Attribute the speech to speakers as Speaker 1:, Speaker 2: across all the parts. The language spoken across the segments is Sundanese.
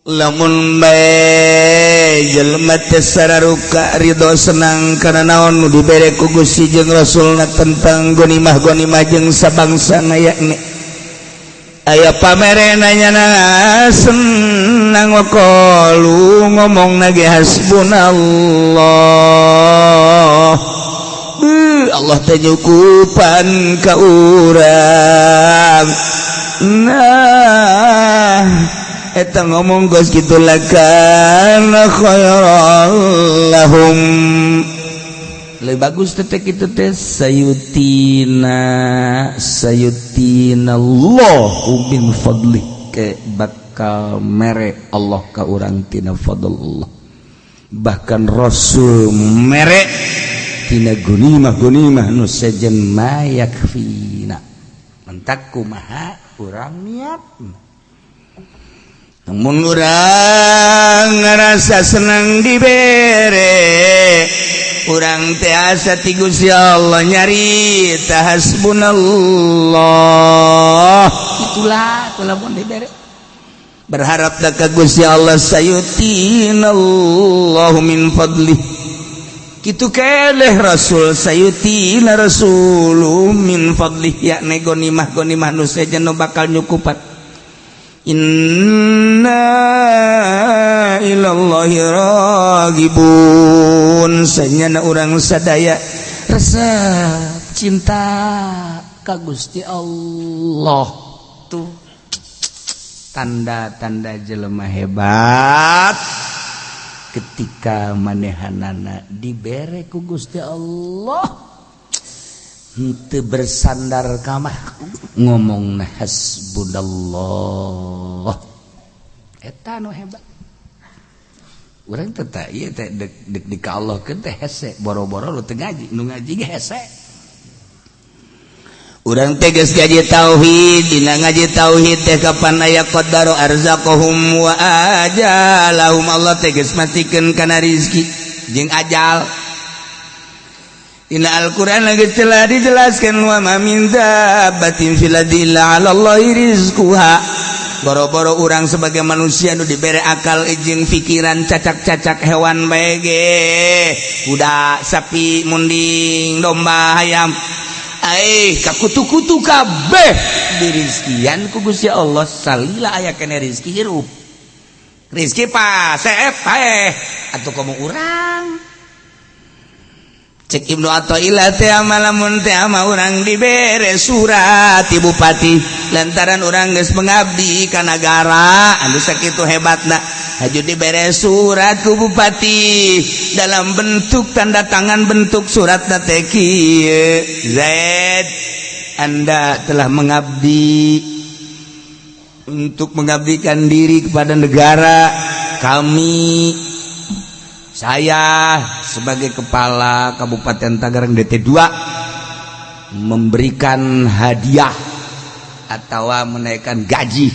Speaker 1: Lamun bae jelema teh sararuka ridho senang karena naon nu dibere ku Gusti jeung Rasulna tentang gonimah gonimah jeung sabangsa yakni aya pamere nyana senang, waqalu ngomong nage hasbunallah. Beuh, Allah teh nyukupan ka urang. Nah, eta ngomong geus kitu lakana khairan lahum, lebih bagus teh kitu teh. Sayutina, sayutina Allahu min fadli, ke bakal mere Allah ka urang tina fadl Allah, bahkan Rasul mere tina gunimah gunimah nu sejen ma yakfina. Mentak kumaha urang niat? Namun urang ngerasa senang dibere, urang teh asa ti Gusti Allah nyari hasbunallah. Itulah itulah mun dibere berharap da ka Gusti Allah, sayutinallahu min fadli. Kitu keleh Rasul, sayutina Rasulu min fadlih, yakni gonimah gonimah nu sejen nu bakal nyukupan. Inna ilallahi ragibun, sanyana urang sadaya resep cinta ka Gusti Allah. Tuh tanda-tanda jelema hebat ketika manehanana dibere ku Gusti Allah henteu bersandar ka makhluk, ngomong hasbunallah. Eta nu hebat. Urang teh teh ieu teh dek dek di ka Allah keun teh hese, boro-boro lu teu ngaji, nu ngaji ge hese. Urang teh geus ngaji tauhid, dina ngaji tauhid teh kapan aya qaddaro arzaqahum wa ajalahum, Allah teh geus mastikeun kana rizki jeung ajal. Dina Al-Qur'an lagi telah dijelaskan wa ma min dabbatin fil ardi illa 'ala Allahi rizquha. Boro-boro urang sebagai manusia nu dibere akal jeung pikiran, cacak-cacak hewan bae ge, kuda, sapi, munding, domba, hayam, eh kakutu-kutu kabeh dirizkian ku Gusti Allah. Salila aya kene rizki hirup, rizki pasep paeh atuh. Komo urang, cek Ibnu Athaillah teh, lamun teh ama urang dibere surat ti bupati lantaran urang geus mengabdi ka nagara anu sakitu hebatna, haju dibere surat ku bupati dalam bentuk tanda tangan, bentuk surat teh kieu: "Zaid, Anda telah mengabdi untuk mengabdikan diri kepada negara kami. Saya sebagai kepala Kabupaten Tangerang DT2 memberikan hadiah atau menaikkan gaji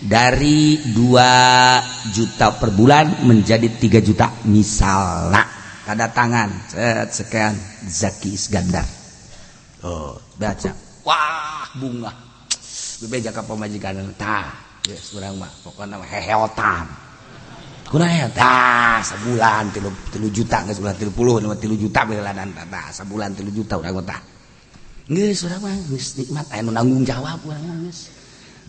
Speaker 1: dari 2 juta per bulan menjadi 3 juta," misalnya, tanda tangan set sekian Zaki Iskandar. Oh, baca, wah, bunga bebeja ka pamajikan tah, geus urang mah pokona mah heheotan. Kunaon tah sebulan 3 juta, geus bulan 30 3 juta belanan tah, sebulan 3 juta urang mah tah. Geus urang mah geus nikmat, aya nu nanggung jawab urang mah, geus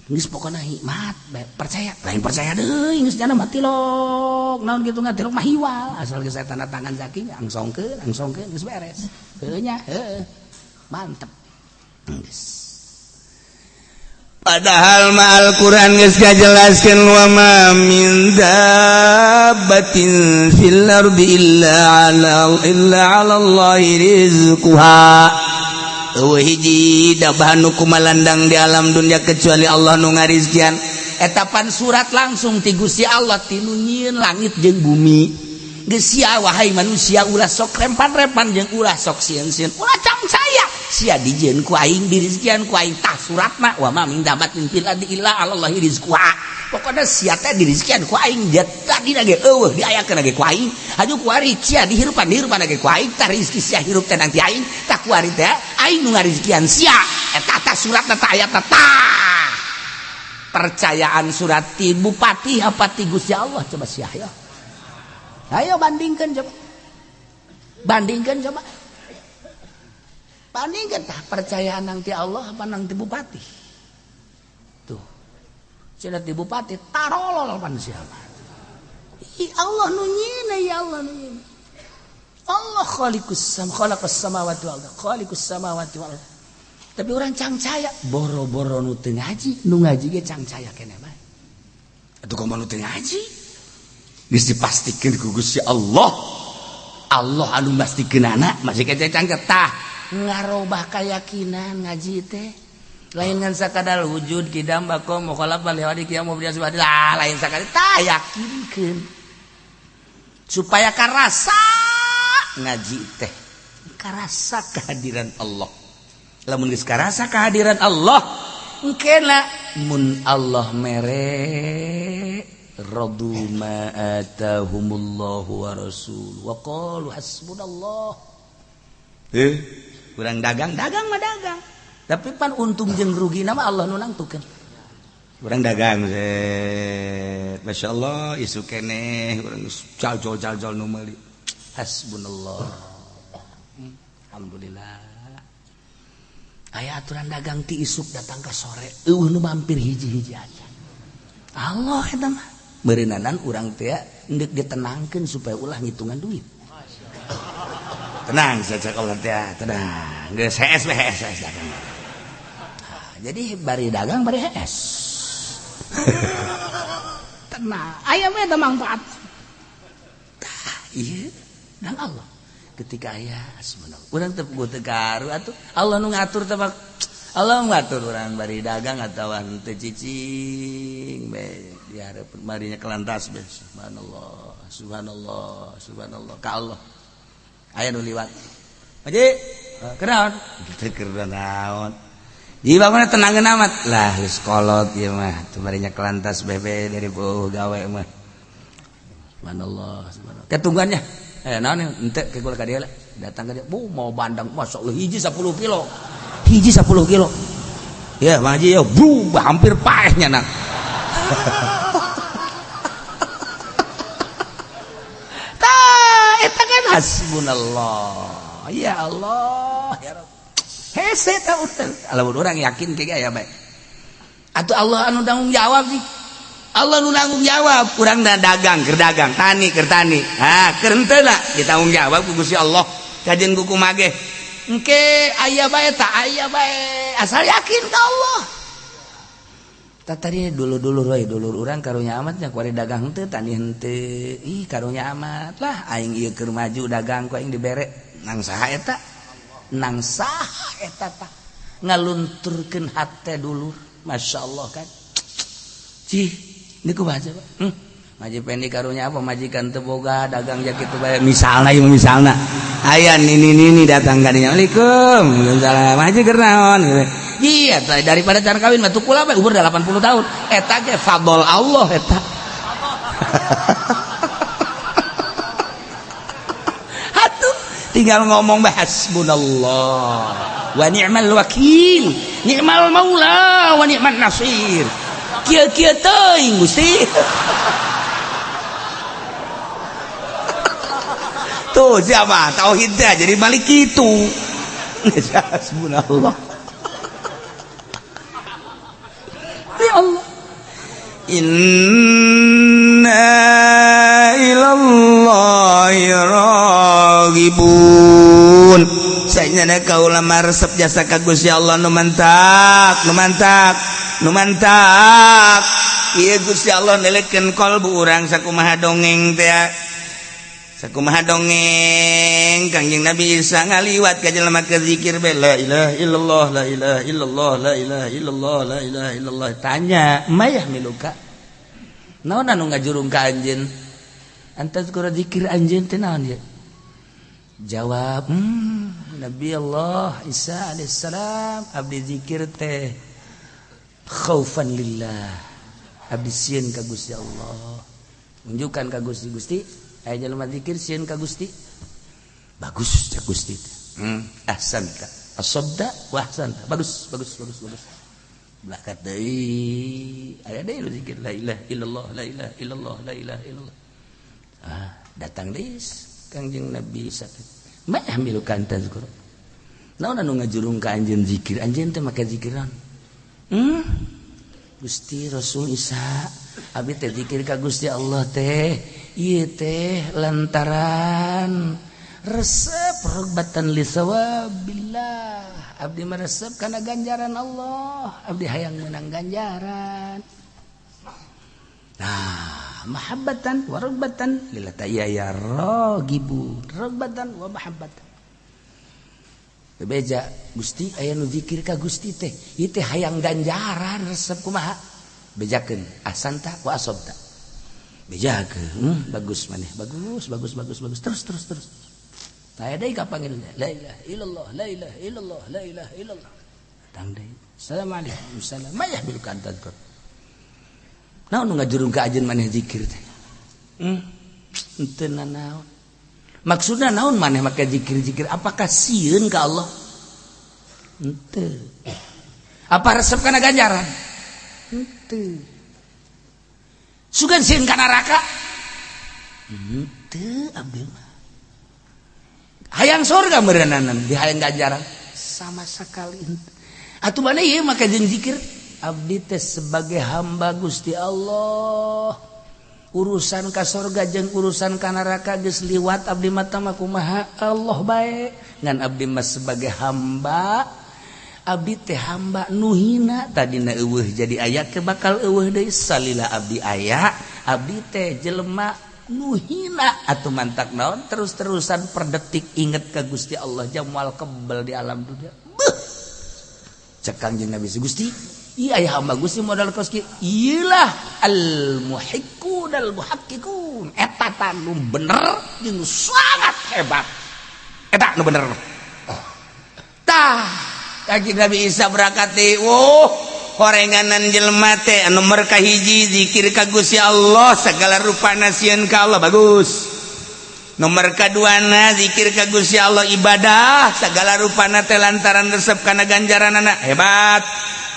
Speaker 1: geus pokona hikmat percaya lain percaya deui, geus jana mah tilok naon kitu ngatilok mah hiwal, asal geus saya tanda tangan Zaki, angsongkeun angsongkeun geus beres. Heuh nya, heuh, mantep geus. Padahal ma Al-Qur'an geus ngajelaskeun wa ma min dabbatin fil ardi illa ala Allahi rizquha. Eueuh hiji dabah nu kumalandang di alam dunia kecuali Allah nu ngarizkian. Eta pan surat langsung ti Gusti Allah, ti nu nyieun langit jeung bumi. Geus sia, wahai manusia, ulah sok rempan-rempan jeung ulah sok sieun-sieun, ulah cangcaya, sia dijieun ku aing, dirizkian ku aing. Tah suratna wa ma min dabbatin fil ardi illa 'ala Allahi rizquha. Pokona sia teh dirizkian ku aing, tadi ge eueuh diayakeun ge ku aing, haju kuari sia dihirupan dihirupan ge ku aing. Tah rizki sia hirup teh nanti aing, tah kuari teh aing nu ngarizkian sia. Eta tah suratna, tah ayatna tah. Percayaan surat ti bupati apa ti Gusti Allah coba sia ayo. Ayo bandingkan coba. Bandingkan coba. Bandingkan tah percayaan nang ti Allah apa nang ti bupati. Tuh. Cenah ti bupati tarolol pan siapa. I Allah nu nyieuna, ya Allah nu nyieuna. Allah khaliqus sam khalaqas samawati wal ardh, khaliqus samawati wal ardh. Tapi orang cangcaya boro-boro nu teu ngaji, nu ngaji ge cangcaya keneh bae. Atuh komo nu teu ngaji? Geus dipastikeun ku Gusti Allah. Allah anu mastikeunana masih kece cangcaya tah ngarobah keyakinan ngaji teh. Lain ngan sakadar wujud kidam baqa mukhalafan li qiyam mubdi lah lain sakadar tah yakinkeun. Supaya karasa ngaji teh karasa kehadiran Allah. Lamun geus karasa kehadiran Allah engkena mun Allah mere radu ma atahumullahu wa rasul wa qalu hasbunallah. Urang dagang dagang mah dagang tapi pan untung jeung rugi nama Allah nu nangtukeun. Urang dagang set masyaallah isu keneh urang jal-jal nu meuli hasbunallah. Alhamdulillah. Aya aturan dagang ti isuk datang ke sore eueuh nu mampir hiji-hiji aja. Allah eta mah meureunana urang teh endek ditenangkeun supaya ulah ngitungan duit. Tenang saja Allah teh tenang. Geus hees we hees dagang. Nah, jadi bari dagang bari hees. Tenang, aya we eta manfaat. Tah ieu dan Allah. Ketika aya hasbunallah urang teu puguh teu garu atuh Allah nu ngatur teh Allah ngatur urang bari dagang atawa henteu cicing bae di hareupeun barinya kelantas bae subhanallah subhanallah subhanallah ka Allah aya nu liwat haji kunaon teu keur naon di bangunna tenangeun amat lah geus kolot ieu mah teu barinya kelantas bae dari beuh gawe mah subhanallah subhanallah ketungguannya naon ente ke gua ka dia datang ka dia bu mau bandang masya Allah hiji 10 kilo hiji 10 kilo ya Bang Haji ya bu hampir paehnya nak. Tah eta kan hasbunallah ya Allah ya Rabb hese ta urang lamun urang yakin ke aya bae atuh Allah anu tanggung jawab sih. Allah nu nanggung jawab urang da dagang keur dagang tani keur tani ha keur henteu na ditanggung jawab ku Gusti Allah kajeun ku kumaha ge engke aya bae ta aya bae asal yakin ka Allah. Tah tadi dulur-dulur we dulur urang karunya amat nya kuari dagang henteu tani henteu ih karunya amat lah aing ieu keur maju dagang ku aing dibere nang saha eta nang saha eta tah ngalunturkeun hate dulur masyaallah kan cih niku baca Pak. Maji pendi karunya apa majikan teu boga dagang ja kitu bae misalna ieu misalna aya nini-nini datang ka dinya Assalamualaikum waalaikumsalam haji keur naon iya daripada can kawin mah tukul bae umur 80 tahun eta ge fadl Allah eta. Atuh tinggal ngomong bae hasbunallah wa ni'mal wakil ni'mal maula wa ni'man nasir kieu-kieu teuing Gusti. Tuh siapa tauhid teh jadi balik kitu. Hasbunallah. Ya Allah. Inna ilallahi raghibun. Saenyana kaula maresep jasa ka Gusti Allah nu mantak, nu mantak. Nu mantak ieu Gusti Allah nelekeun kalbu urang sakumaha dongeng teh sakumaha dongeng Kangjeng Nabi Isa ngaliwat ka jelema keur zikir bae la ilaha illallah la ilaha illallah la ilaha illallah la ilaha illallah tanya mayah miluka naon anu ngajurung ka anjeun antaz kura zikir anjeun teh naon ieu jawab Nabi Allah Isa alaihissalam abdi zikir teh khaufan lillah abdi sieun ka Gusti Allah unjukkan ka Gusti Gusti aya jelema zikir sieun ka Gusti bagus cak Gusti ahsanta asabda wa ahsanta bagus bagus bagus bagus Belakat deui aya deui nu zikir la ilaha illallah la ilaha illallah la ilaha illallah. Ah, datang deui Kangjeng Nabi Isa. Ma yahmiluka an tazkur. Naon anu ngajurung ka anjeun zikir? Anjeun teh make zikiran. Gusti Rasul Isa, abdi teh zikir ka Gusti Allah teh ieu teh lantaran resep rogbatan li sawabillah. Abdi meresep karena ganjaran Allah, abdi hayang menang ganjaran. Nah, mahabbatan wa ragbatan lillah ya ya ragibun, ragbatan wa mahabbatan. Bebeja Gusti aya nu zikir ka Gusti teh, ieu teh hayang ganjaran resep kumaha? Bejakeun ahsanta wa asabta. Bejakeun, bagus maneh, bagus bagus bagus bagus terus terus terus. Aya deui ka panggil la ilaha illallah la ilaha illallah la ilaha illallah. Datang deui. Assalamualaikum salam. Ma yahmiluka an tadhkur. Naon nu ngajurung ka ajeun maneh zikir teh? Henteu nanaon. Maksudna naon maneh make zikir-zikir? Apakah sieun ka Allah? Henteu. Apa resep kana ganjaran? Henteu. Sugan sieun ka neraka? Henteu abdi mah. Hayang surga meureunanan di hayang ganjaran sama sekali. Atuh mana ieu make jeung zikir? Abdi teh sebagai hamba Gusti Allah. Urusan ka sorga jeung urusan ka neraka geus liwat abdi mah tah kumaha Allah bae. Ngan abdi mah sebagai hamba, abdi teh hamba nu hina tadina eueuh jadi aya ke bakal eueuh deui salila abdi aya, abdi teh jelema nu hina atuh mantak naon terus-terusan per detik inget ka Gusti Allah jamal kebel di alam dunia. Beuh. Cek Kangjeng Nabi Gusti, iya aya hamba Gusti modal kos kieu. Iyalah al muhiqqun al muhaqqiqun. Eta tah nu bener jeung sangat hebat. Eta nu bener. Tah, Kangjeng Nabi Isa berangkat deui. Wah, horenganan jelema teh anu nomor kahiji zikir ka Gusti Allah segala rupana sieun ka Allah bagus. Nomor kaduana zikir ka Gusti Allah ibadah segala rupana teh lantaran resep kana ganjaranana hebat.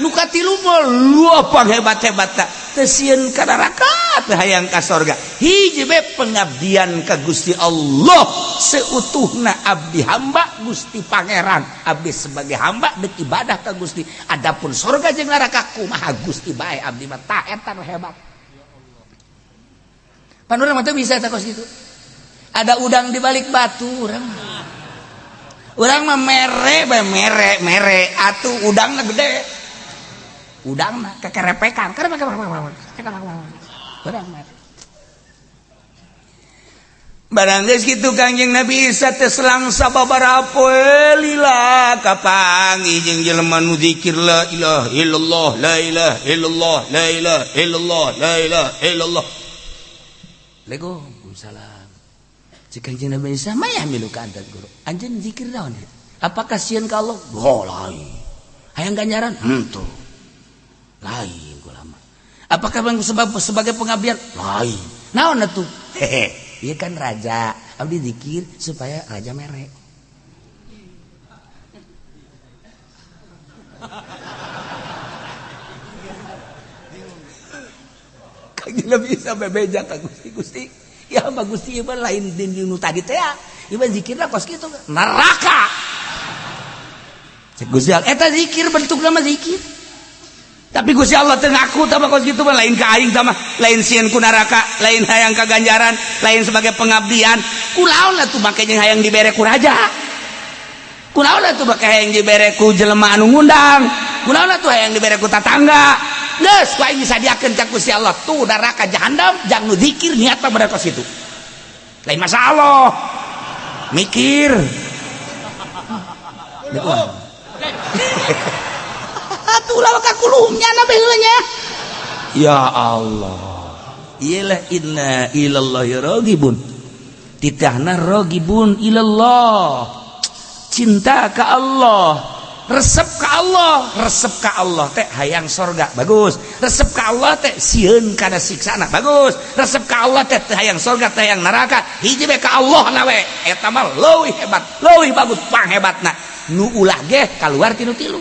Speaker 1: Nu katilu mah luapang hebat-hebat ta teu sieun ka neraka teu hayang ka sorga. Hiji be pengabdian ka Gusti Allah seutuhna abdi hamba Gusti Pangeran. Abdi sebagai hamba dek ibadah ka Gusti. Adapun sorga jeung neraka kumaha Gusti bae abdi mah tah eta nu hebat. Pan urang mah teu bisa eta kos kitu. Ada udang di balik batu urang mah. Urang mah mere bae mere mere atuh udangna gede. Udangna kekerepekan. Urang mah. Barang geus kitu Kangjeng Nabi Isa teh selang sababaraha poe lila kapanggih jeung jelema nu zikir la ilaha illallah la ilaha illallah la ilaha illallah la ilaha illallah. Waalaikumsalam. Cek Kangjeng Nabi Isa ma yahmiluka an tadhkur. Anjeun zikir naon ieu? Apakah sieun ka Allah? Oh, lain. Hayang ganjaran? Henteu. Lain kula mah. Apakah bang sebab sebagai pengabdian? Lain. Naon atuh? Hehe. Ieu kan raja. Abdi zikir supaya raja mere. Kangjeng Nabi Isa bebeja ka Gusti Gusti. Ya hamba Gusti ieu mah lain di nu tadi teh. Ieu mah zikirna kos kitu neraka. Cek Gusti Allah eta zikir bentukna mah zikir. Tapi Gusti Allah teu ngaku tah kos kitu mah lain ka aing tah mah, lain sieun ku neraka, lain hayang ka ganjaran, lain sebagai pengabdian. Kulaon atuh make jeung hayang dibere ku raja. Kulaon atuh make hayang dibere ku jelema anu ngundang. Kulaon atuh hayang dibere ku tatangga. Geus ku aing disadiakeun ka Gusti Allah tuh neraka jahanam jang nu zikir niatna bener kos kitu. Lain masalah. Mikir. Atuh ulah ka kulumnya na baheula nya. Ya Allah. Iyalah inna ilallahi raghibun. Titahna raghibun ilallah. Cinta ka Allah, resep ka Allah, resep ka Allah teh hayang sorga bagus. Resep ka Allah teh sieun kana siksana bagus. Resep ka Allah teh teu hayang sorga teh hayang neraka. Hiji be ka Allah na we. Eta mah leuwih hebat, leuwih bagus panghebatna. Nu ulah ge kaluar tinu tilu.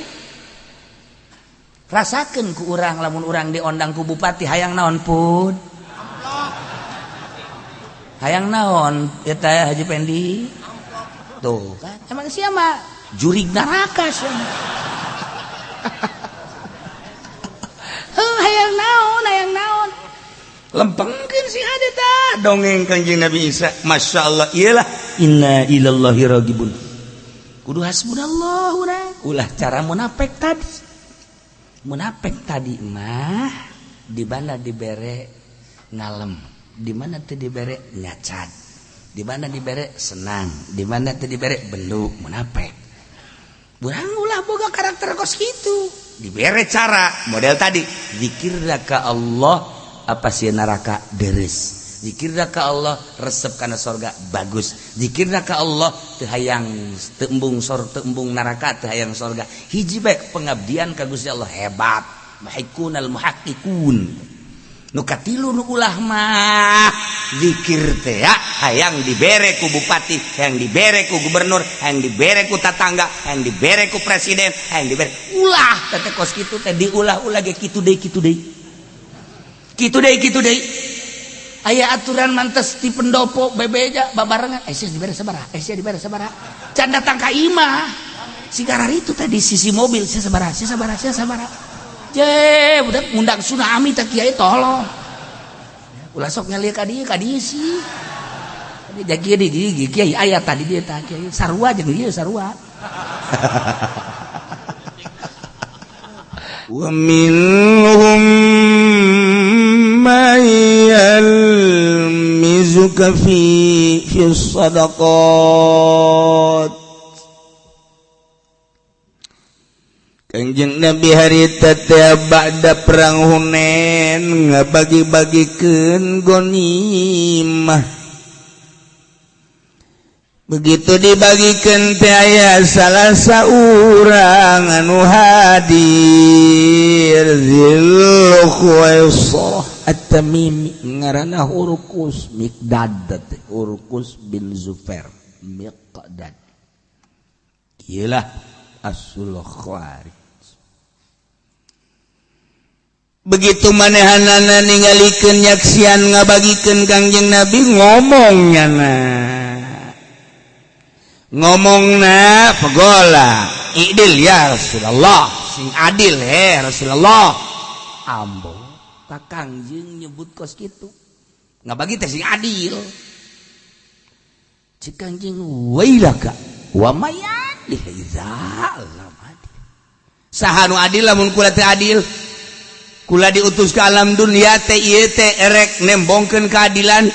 Speaker 1: Rasakeun ku urang lamun urang diondang ku bupati hayang naon pun. Hayang naon eta Haji Pendi? Tuh kan emang siapa? Jurig neraka siapa? Hayang naon, hayang naon. Lempengkeun si hade tah dongeng Kanjeng Nabi Isa. Masya Allah, iyalah inna ilallahi ragibun. Kudu hasbunallah urang. Ulah cara munafik tadi. Munafik tadi mah di mana dibere ngalem, di mana teu dibere nyacat, di mana dibere senang, di mana teu dibere belu munafik. Urang ulah boga karakter kos kitu. Dibere cara model tadi, zikirna ka Allah apa sih neraka deres. Zikirna ka Allah resep kana sorga bagus. Zikirna ka Allah teu hayang teu embung sor teu embung neraka teu hayang sorga. Hiji bae pengabdian ka Gusti Allah hebat. Muhaqqiqunal muhaqqiqun. Nu katilu nu ulah mah zikir teh ya, hayang dibere ku bupati, hayang dibere ku gubernur, hayang dibere ku tatangga, hayang dibere ku presiden, hayang dibere. Ulah teh kos kitu teh diulah-ulah ge kitu deui kitu deui. Kitu deui kitu deui. Aya aturan mantes di pendopo bebeja babarengan, sia dibere sabaraha, sia dibere sabaraha. Can datang ka imah. Si garar itu teh di sisi mobil, sia sabaraha, sia sabaraha, sia sabaraha. Je, udah ngundang tsunami teh kiai tolong. Ulah sok nyalieu ka dieu sih. Jadi di di kiai aya tadi dia tah kiai sarua jeung ieu sarua. Wa minhum man yalmizuka fi shadaqat. Kanjeng Nabi harita teh ba'da perang Hunain ngabagi-bagikeun ghanimah. Begitu dibagikan teh aya salah saurang anu hadir Dzul Khuwaisarah At-Tamimi ngaranna Hurqus Miqdad teh Hurqus bin Zufair Miqdad. Ieu lah asul khawarij. Begitu manehanana ningalikeun nyaksian ngabagikeun Kangjeng Nabi ngomong nyana. Ngomongna pegola idil ya Rasulullah, sing adil he Rasulullah. Ambo ka Kangjeng nyebut kos kitu. Ngabagi teh sing adil. Cik Kangjeng wailaka wa mayadil iza lam adil. Saha nu adil lamun kula teh adil? Kula diutus ke alam dunia teh ieu teh erek nembongkeun keadilan,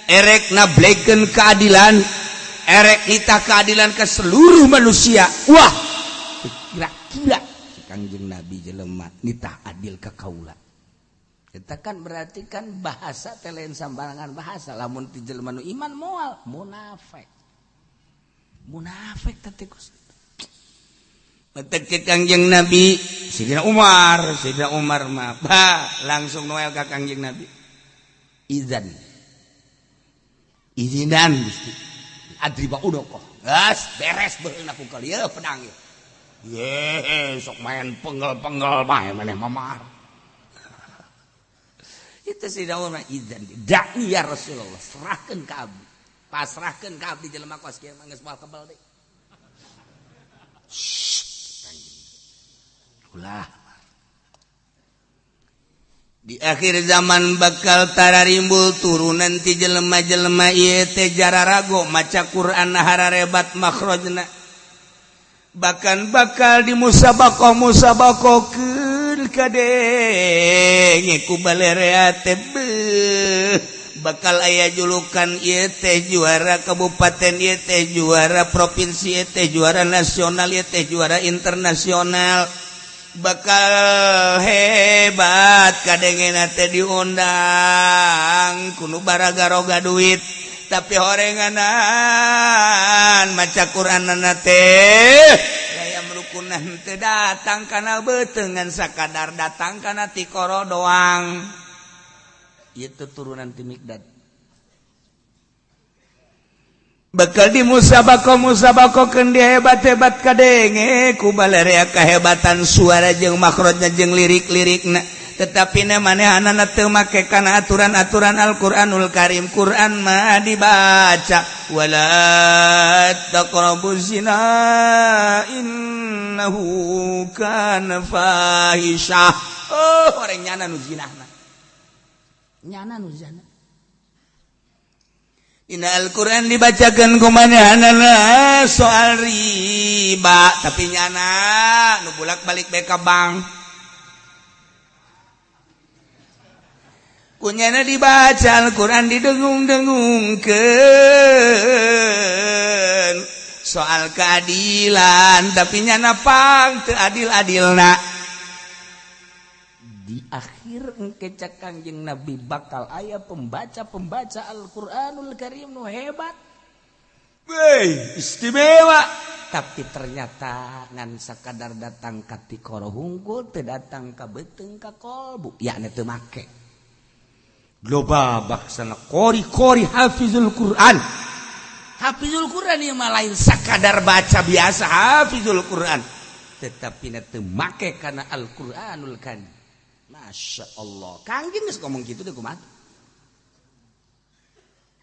Speaker 1: erek nablekeun keadilan, erek nitah keadilan ke seluruh manusia. Wah, kira-kira si Kangjeng Nabi jelema nitah adil ka kaula. Eta kan berarti kan bahasa teh lain sambarangan bahasa. Lamun ti jelema nu iman moal munafik. Munafik teh kos. Betek Kangjeng Nabi Sidina Umar mah langsung noel ka Kangjeng Nabi. Izan. Izinan Gusti. Adriba udokoh. Gas beres beunang ku kali ieu pedang ieu. Ye, sok main penggal-penggal bae maneh mamar. Itu Sidina Umar izan. Da'ni ya Rasulullah, serahkeun ka abdi. Pasrahkeun ka abdi jelema kos kieu mah geus moal kebel deui. Ulah. Di akhir zaman bakal tararimbul turunan ti jelema-jelema ieu teh jararago maca Quran hararebat makhrajna. Bahkan bakal di musabaqah musabaqahkeun kadenge ku balerea teh bakal aya julukan ieu teh juara kabupaten, ieu teh juara provinsi, ieu teh juara nasional, ieu teh juara internasional. Bakal hebat kadengena teh diundang kuno baraga-roga duit tapi horenganan maca Quranana teh aya merukunan teu datang kana beuteungan sakadar datang kana tikoro doang. Ieu turunan ti Miqdad. Bakal di musabaqah musabaqahkeun dia hebat-hebat kadenge ku balarea kehebatan suara jeung makhrajna jeung lirik-lirikna, tetapi na manehanana teu make kana aturan-aturan Al-Qur'anul Karim. Quran mah dibaca, wala taqrabuz zina innahu kana fahisyah. Oh, orang nyana nu zinahna, nyana nu zina. Dina Al-Qur'an dibacakan ku manehanana soal riba, tapi nyana nu bolak-balik bae ka bank. Kunyana dibaca Al-Quran, didengung-dengungkeun soal keadilan, tapi nyana pang teu adil-adilna. Di akhir engke cak Kangjeng Nabi bakal aya pembaca-pembaca Al-Qur'anul Karim nu hebat. Weh, istimewa. Tapi ternyata ngan sakadar datang ka tikoro hungkul, teu datang ka beuteung, ka kolbu, yakni teu make. Loba baksana qori-qori hafizul Quran. Hafizul Quran ieu mah lain sakadar baca biasa hafizul Quran, tetapi na teu make kana Al-Qur'anul Karim. Masya Allah, Kangjeng geus ngomong kitu deh, kumaha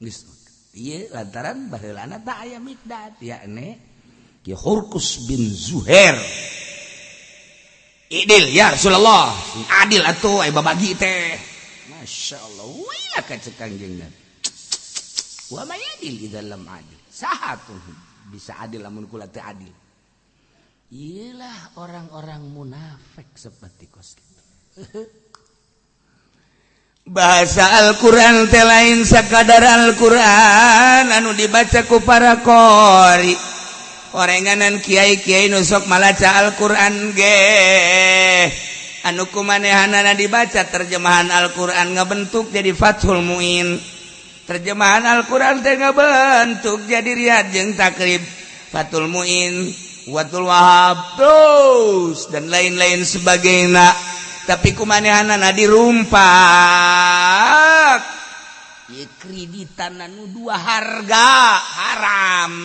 Speaker 1: geus ieu? Lantaran baheulana tak aya Miqdad, yakni Ki Hurkus bin Zuhair. Idil ya Rasulullah, adil atuh aya babagi teh. Masya Allah, wila ka cek Kangjeng Nabi. Wa may adil idza lam adil. Saha tuh bisa adil lamun kula teu adil? Iyalah, orang-orang munafik seperti kos gitu. Bahasa Al-Quran teh lain sakadar Al-Quran anu dibaca ku para qori. Orenganan kiai-kiai nu sok malaca Al-Quran ge anu kumanehanana dibaca terjemahan Al-Quran ngabentuk jadi Fathul Muin, terjemahan Al-Quran teh ngabentuk jadi Riyad jeung Takrib, Fathul Muin, Watul Wahab, terus dan lain-lain sebagainya, tapi kumanehanana dirumpak. Ieu kreditan anu dua harga haram.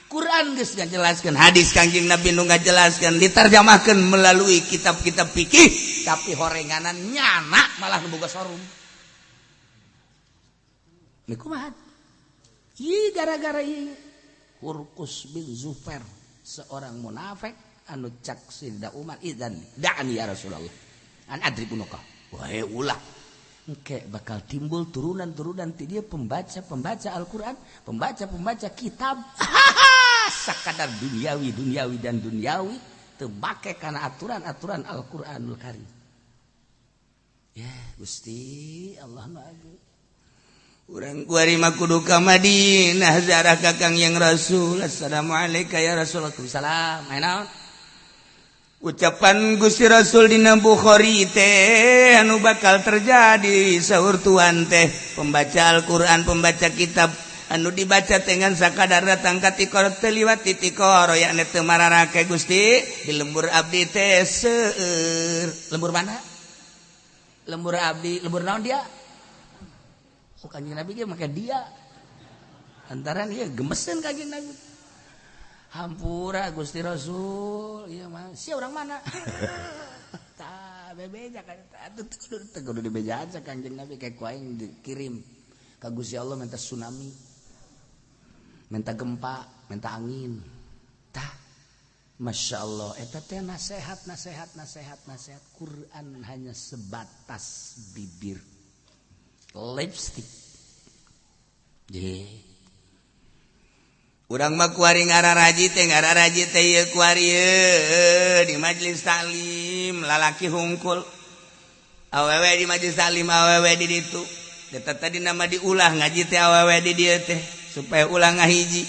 Speaker 1: Quran geus ngajelaskeun, hadis Kangjeng Nabi nu ngajelaskeun, diterjemahkeun melalui kitab-kitab fikih, tapi horenganan nyana malah nu boga showroom. Ini kumaha? Ieu gara-gara ieu Hurkus bin Zufair, seorang munafik anu cak Sayidina Umar, idzan da'ani ya Rasulullah an adrib unuka. Wahai, ulah. Engke bakal timbul turunan-turunan ti dia pembaca-pembaca Al-Qur'an, pembaca-pembaca kitab sakadar duniawi, duniawi dan duniawi, teu make kana aturan-aturan Al-Qur'anul Karim. Ya Gusti Allah nu agung. Urang kuari mah kudu ka Madinah ziarah ka Kangjeng Rasul. Assalamualaikum ya Rasulullah. Salam. Aya naon? Ucapan Gusti Rasul dina Bukhari teh anu bakal terjadi, saur tuan teh pembaca Al-Qur'an, pembaca kitab anu dibaca dengan sakadar datang ka tikoro, teu liwat ti tikoro, yakni teu mararake. Gusti, di lembur abdi teh seueur. Lembur mana? Lembur abdi, lembur naon dia? Oh, Kanjeng Nabi ge make dia antara dia gemesen Kanjeng Nabi. Hampura Gusti Rasul, ieu mah sia orang mana? Tah bebeja kan atuh teu kudu dibejaan sa Kanjeng Nabi, kayak ku aing dikirim ka Gusti Allah minta tsunami, minta gempa, minta angin. Tah, Masya Allah, eta teh nasihat, nasihat, nasihat, nasihat. Quran hanya sebatas bibir, lipstick. Ye. Urang mah kuari ngararaji teh, ngararaji teh ieu kuari ye, di majelis taklim lalaki hungkul. Awewe di majelis taklim awewe di ditu. Eta tadi nama diulah ngaji teh awewe di dieu teh supaya ulah ngahiji.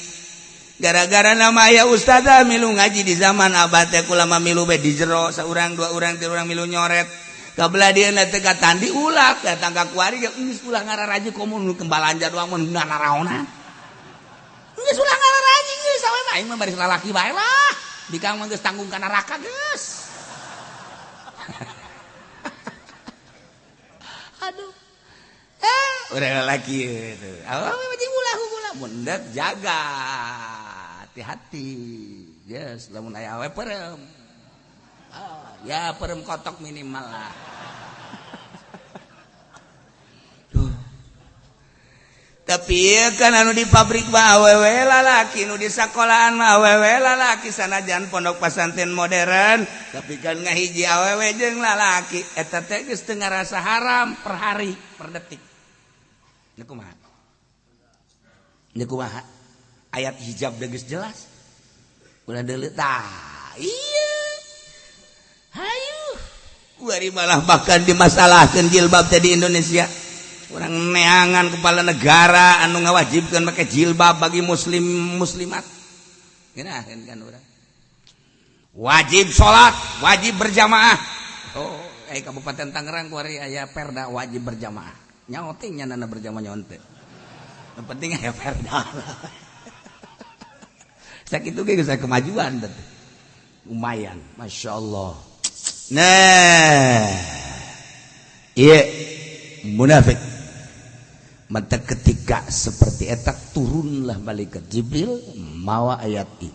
Speaker 1: Gara-gara nama aya ustazah milu ngaji di zaman abah teh, kulama milu be di jero saurang, dua orang, tilu orang milu nyoret. Kabelah dia teh katandi ulah datang ka kuari ge geus ulah ngararaji, komo nu balanja doang mun naraonan. Geus ulah ngararaji geus, awe mah aing mah baris lalaki bae lah. Bikang mah geus tanggung ka neraka geus. Aduh. Eh, urang lalaki itu. Awe mah ulah ulah. Mun jaga hati-hati. Yes, lamun aya awewe perem. Oh, ya perem kotok minimal lah. Duh. Tapi kan anu di pabrik mah awewe lalaki, nu di sekolahan mah awewe lalaki, sanajan pondok pesantren modern, tapi kan ngahiji awewe jeung lalaki, eta teh geus teu ngarasa haram per hari, per detik. Nya kumaha? Nya kumaha? Ayat hijab geus jelas. Ulah deuleu tah. Iya. Hayu. Kuari malah bahkan dimasalahkeun jilbab teh di Indonesia. Orang neangan kepala negara anu ngawajibkan pakai jilbab bagi muslim muslimat. Ngeunaheun kan urang. Wajib salat, wajib berjamaah. Oh, Kabupaten Tangerang kuari aya perda wajib berjamaah. Nyaho teh nyanana berjamaah nyaho teh. Yang penting aya perda. Sakitu ge geus kemajuan teh. Lumayan, Masya Allah. Nah, iya munafik. Maka ketika seperti eta turunlah malaikat Jibril mawa ayat ini.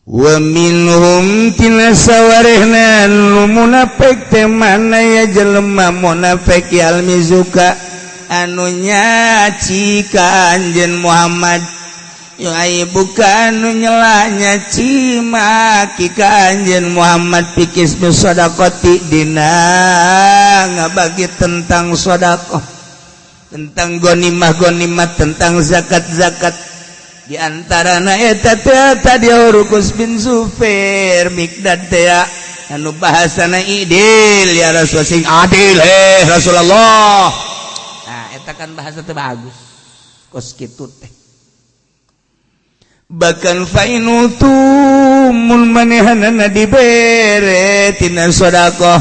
Speaker 1: Wa minhum tina sawarehna nu munafik teh mana ya jelema munafik yalmizuka anu nyaci ka anjeun Muhammad. Yu'aibuka anu nyela nyaci maki ka anjeun Muhammad pikis bisadaqati dina ngabagi tentang sedekah, tentang gonimah-gonimah, tentang zakat-zakat. Di antarana eta teh tadi Rukus bin Zubair Mikdad teh anu bahasana idil ya Rasul, sing adil eh Rasulullah. Nah eta kan bahasa teh bagus kos kitu teh. Bahkan fainutu mun manehanana dibere tina sedekah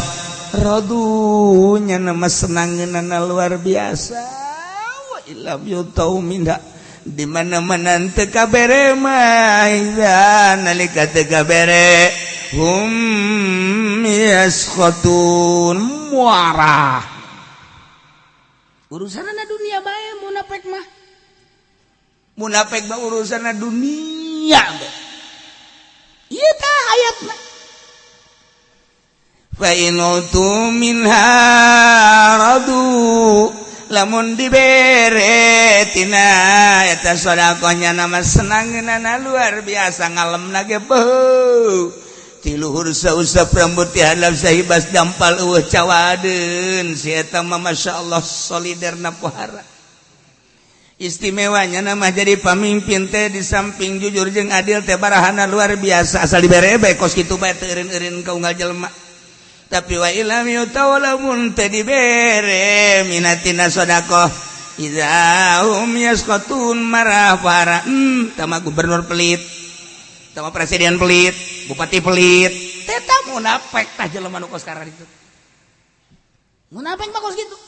Speaker 1: radunya nama senangeunana luar biasa. Wa illam yutau minha di mana-mana teu kabere mah nalika teu kabere hum yaskhatun muarah. Urusanna dunia bae munafik mah. Munafik mah urusanna dunia bae. Ieu tah ayatna. Fa in utu minha radu lamun dibere tina eta sedekahnya nama senangeunana luar biasa ngalemna ge beuh ti luhur sausap rambut ti handap sahibas dampal eueuh cawadeun si eta mah masyaallah soliderna pohara. Istimewanya nama jadi pamimpin teh di samping jujur jeung adil teh barahana luar biasa asal dibere bae kos kitu bae teu eureun-eureun ka unggal jelema. Tapi wa ilam yutawalamun teh dibere minatina sedekah idza hum yasqatun marah para tama gubernur pelit, tama presiden pelit, bupati pelit, teh tah munafik tah jelema nu kos kararitu. Munafik mah kos kitu.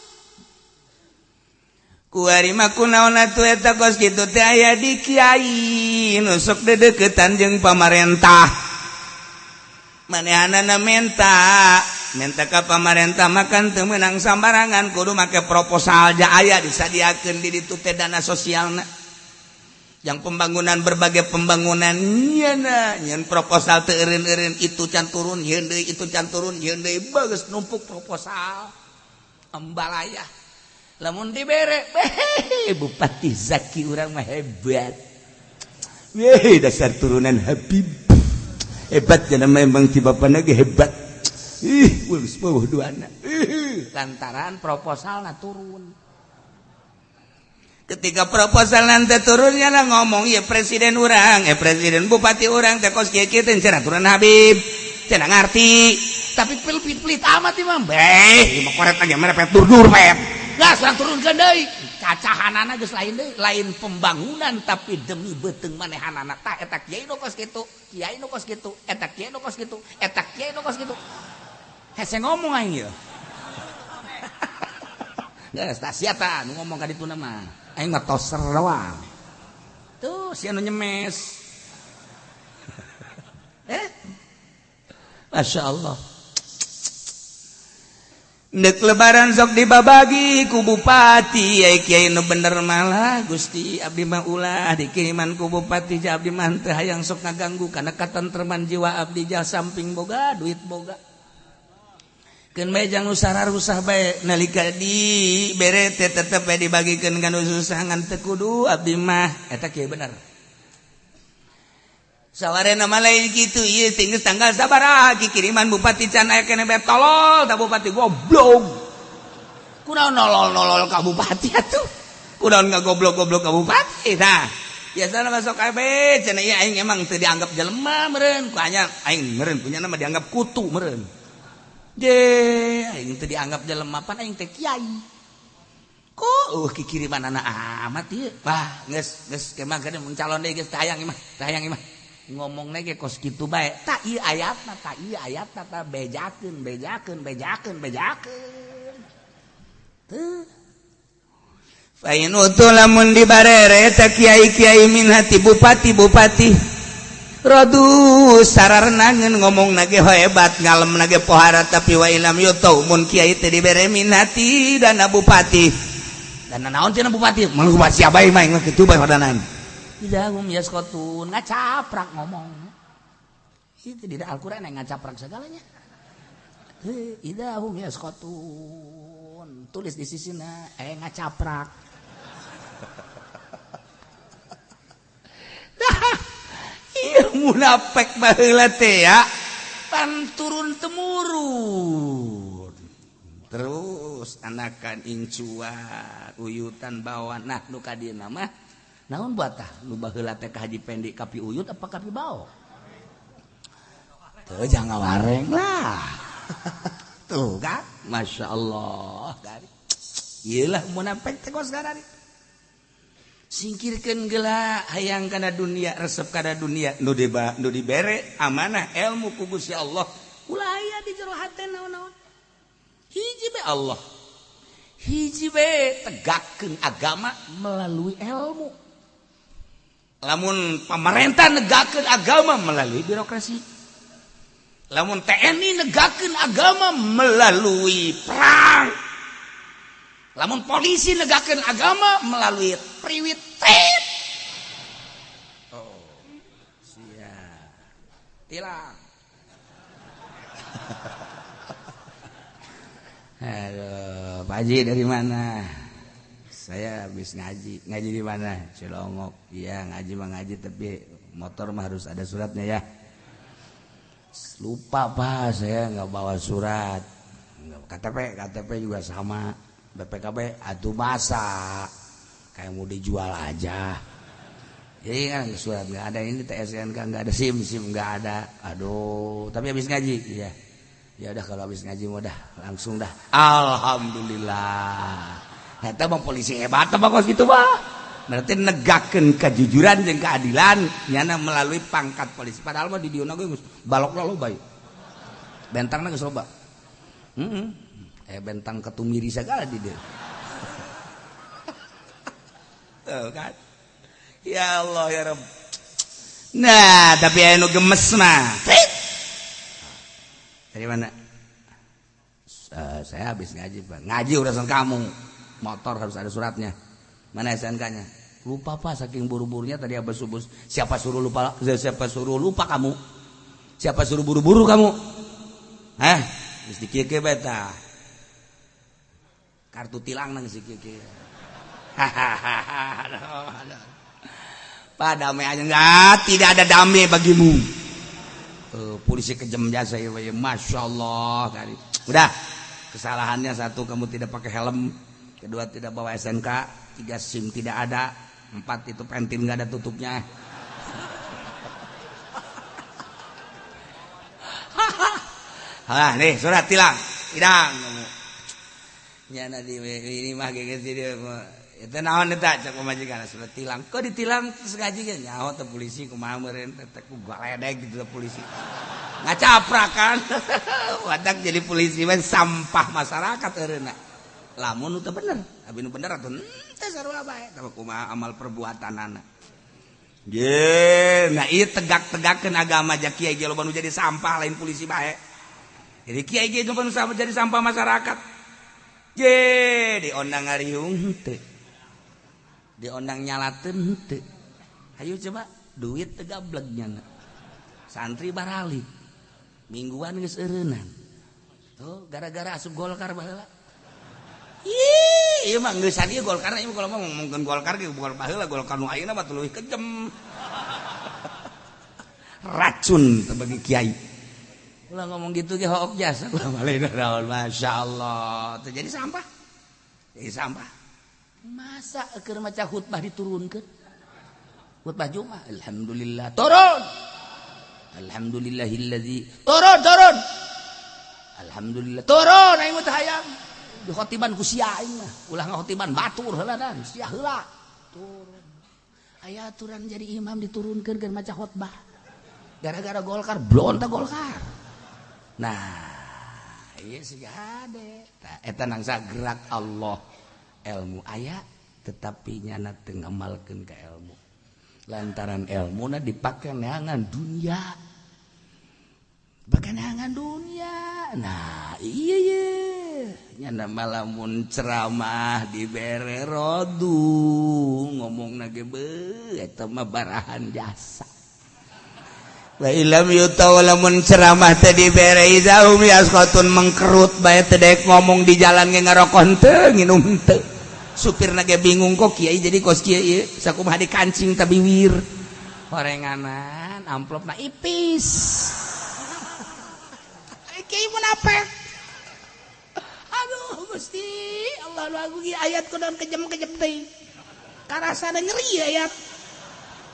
Speaker 1: Kuari mah kunaon atuh eta kos kitu teh aya di kiai nu sok dedeukeutan jeung pamarentah. Manehanana menta menta ka pamarentah makan teu meunang sambarangan kudu make proposal ja aya disadiakeun di ditu teh dana sosialna. Yang pembangunan berbagai pembangunan nyana nyeun proposal teu eureun-eureun itu can turun yeun deui itu can turun yeun deui bagus numpuk proposal embalaya. Lamun dibere Bupati Zaki urang mah hebat. Weh dasar turunan Habib. Hebat ya memang ti bapana ge hebat. Ih, geus beuh duana. Ih, lantaran proposalna turun. Ketika proposal nanti turunnya lah ngomong ya presiden urang, presiden bupati urang teh kos kieu kieu teh cenah turunan Habib. Cenah ngarti. Tapi pelit-pelit amat imah. Beh, imah koret lagi merepet dur-dur pet. Gas urang turunkeun deui. Cacahanana geus lain deui, lain pembangunan tapi demi beuteung manehanana. Tah eta kiai nu kos kitu, kiai nu kos kitu, eta kiai nu kos kitu, eta kiai nu kos kitu. Hese ngomong aing ieu. Geus tah sia tah nu ngomong ka dituna mah. Aing mah toser doang. Tuh si anu nyemes. Masya Allah. Ndek lebaran sok dibabagi ku bupati, ai kiai nu bener malah Gusti abdi mah ulah dikiriman ku bupati, ja abdi mah teu hayang sok ngaganggu kana katentreman jiwa abdi, ja samping boga duit boga. Keun bae jang nu sararusah bae nalika di bere teh tetep bae dibagikeun ka nu susah ngan teu kudu abdi mah eta kieu bener. Sawarena mah lain kitu ieu teh geus tanggal sabaraha kiriman bupati can aya keneh bae tolol ta bupati goblok. Kunaon nolol-nolol ka bupati atuh? Kunaon ngagoblok-goblok ka bupati tah? Biasana masuk kabeh cenah ieu aing emang teu dianggap jelema meureun, ku anya aing meureun punya nama dianggap kutu meureun. Je aing teu dianggap jelema pan aing teh kiai. Kok kikiriman anak amat ieu. Wah, geus geus kemah geuning mun calon deui geus teu hayang ieu mah, teu hayang ieu mah. Ngomong ge kos kitu bae. Tak ieu ayatna, tak ieu ayatna, ta bejakeun, bejakeun, bejakeun, bejakeun. Teu. Fa in utu lamun dibarere ta kiai-kiai min hati bupati-bupati. Rodu sararnangeun ngomong nage hebat ngalem nage pohara tapi wa ilam yutau mun kiai teh dibere min hati dana bupati. Dana naon cenah bupati? Mun bupati siapa mah mah kitu bae hodanan. Idahum yaskotun ngacaprak ngomong. Itu di Al-Qur'an yang ngacaprak segalanya. Idahum yaskotun tulis di sisina ngacaprak. Iya munafik baheula teh ya. Pan turun temurun. Terus anakan incuan, uyutan bawa nah nu ka dieu mah naon buat tah nu baheula teh ka Haji Pendi kapi uyut apa kapi bao? Teu jangan wareng lah. Tuh kan, Masya Allah. Ieu lah munafik teh kos garari. Singkirkeun geula hayang kana dunia, resep kana dunia nu dibere amanah ilmu ku Gusti Allah. Ulah aya di jero hate naon-naon. Hiji be Allah. Hiji be tegakkeun agama melalui ilmu. Lamun pamarentah negakeun agama melalui birokrasi. Lamun TNI negakeun agama melalui perang. Lamun polisi negakeun agama melalui priwit tit. Oh, siap. Tilang. Aduh, Pak Haji dari mana? Saya habis ngaji. Ngaji di mana? Cilongok. Iya, ngaji mah ngaji tapi motor mah harus ada suratnya ya. Lupa Pak, saya nggak bawa surat. KTP, KTP juga sama. BPKB atuh masa kayak mau dijual aja. Jadi kan surat nggak ada, ini TSNK nggak ada, SIM SIM nggak ada. Aduh, tapi habis ngaji, iya. Ya udah kalau habis ngaji mau dah langsung dah. Alhamdulillah. Eta mah polisi hebat apa kos gitu mah. Berarti negakeun kejujuran jeung keadilan nyana melalui pangkat polisi. Padahal mah di dieu ge geus balokna loba ieu. Bentangna geus loba. Heeh. Bentang ketumiri segala di dieu. Tuh kan. Ya Allah ya Rabb. Nah, tapi aya nu gemes mah. Dari mana? Saya habis ngaji, Pak. Ngaji urusan kamu. Motor harus ada suratnya. Mana SNK-nya? Lupa Pak, saking buru-burunya tadi habis subuh. Siapa suruh lupa? Siapa suruh lupa kamu? Siapa suruh buru-buru kamu? Hah? Geus dikieu-kieu bae tah. Kartu tilang nang si kieu-kieu. Hahaha. Pak damai aja enggak, tidak ada damai bagimu. Polisi kejam jasa ya, Masya Allah kali. Udah, kesalahannya satu kamu tidak pakai helm, kedua tidak bawa SNK, tiga SIM tidak ada, empat itu pentil nggak ada tutupnya. Hah, nih surat tilang, tilang. Nyana di ini mah geus di itu naon eta cek pamajikan surat tilang. Kok ditilang terus ngaji ge nyaho teh polisi kumaha meureun teh ku galedeg gitu polisi. Ngacaprak kan. Wadak jadi polisi mah sampah masyarakat eureunna. Lamun nu teu bener, abi nu bener atuh teh sarua bae tah kumaha amal perbuatanana. Ye, nah ieu tegak-tegakeun agama ja kiai ge loba nu jadi sampah lain polisi bae. Jadi kiai ge loba nu jadi sampah masyarakat. Ye diondang ngariung teu. Diondang nyalateun teu. Ayo coba duit teu gableg nya. Santri baralik. Mingguan geus eureunnan. Tuh gara-gara asup Golkar baheula. Ih, ieu mah geus ieu Golkar ieu kalau mah ngomongkeun Golkar ge bukan baheula Golkar nu ayeuna mah leuwih kejem. Racun teh bagi kiai. Ulah ngomong gitu ge hook jasa ulah balik naon masyaallah. Teu jadi sampah. Jadi sampah. Masa keur maca khutbah diturunkeun? Khutbah Jumat, alhamdulillah. Turun. Alhamdulillahillazi. Turun, turun. Alhamdulillah. Turun aing mah teu hayang. Dikhotiban ku sia aing mah. Ulah ngakhotiban batur heula dan sia heula. Turun. Aya aturan jadi imam diturunkeun keur maca khutbah. Gara-gara Golkar blonta Golkar. Nah, iya sih hade. Eta nangsa gerak Allah. Ilmu aya tetapi nyana teu ngamalkeun ka ilmu. Lantaran ilmuna dipake neangan dunia. Dipake neangan dunia. Nah, iya ye. Nyana malamun ceramah dibere rodu ngomongna ge beuh eta mah barahan jasa. Wa ilam yutaw lamun ceramah teh dibere idahum yasqatun mengkerut bae teh dek ngomong di jalan ge ngarokok henteu nginum henteu. Supirna ge bingung kok kiai jadi kos kieu ieu sakumaha dikancing ta biwir. Horenganan amplopna ipis. Kiai munafik. Aduh Gusti, Allah lu agung ayat kunaon kejem-kejem teh. Karasana nyeri ayat.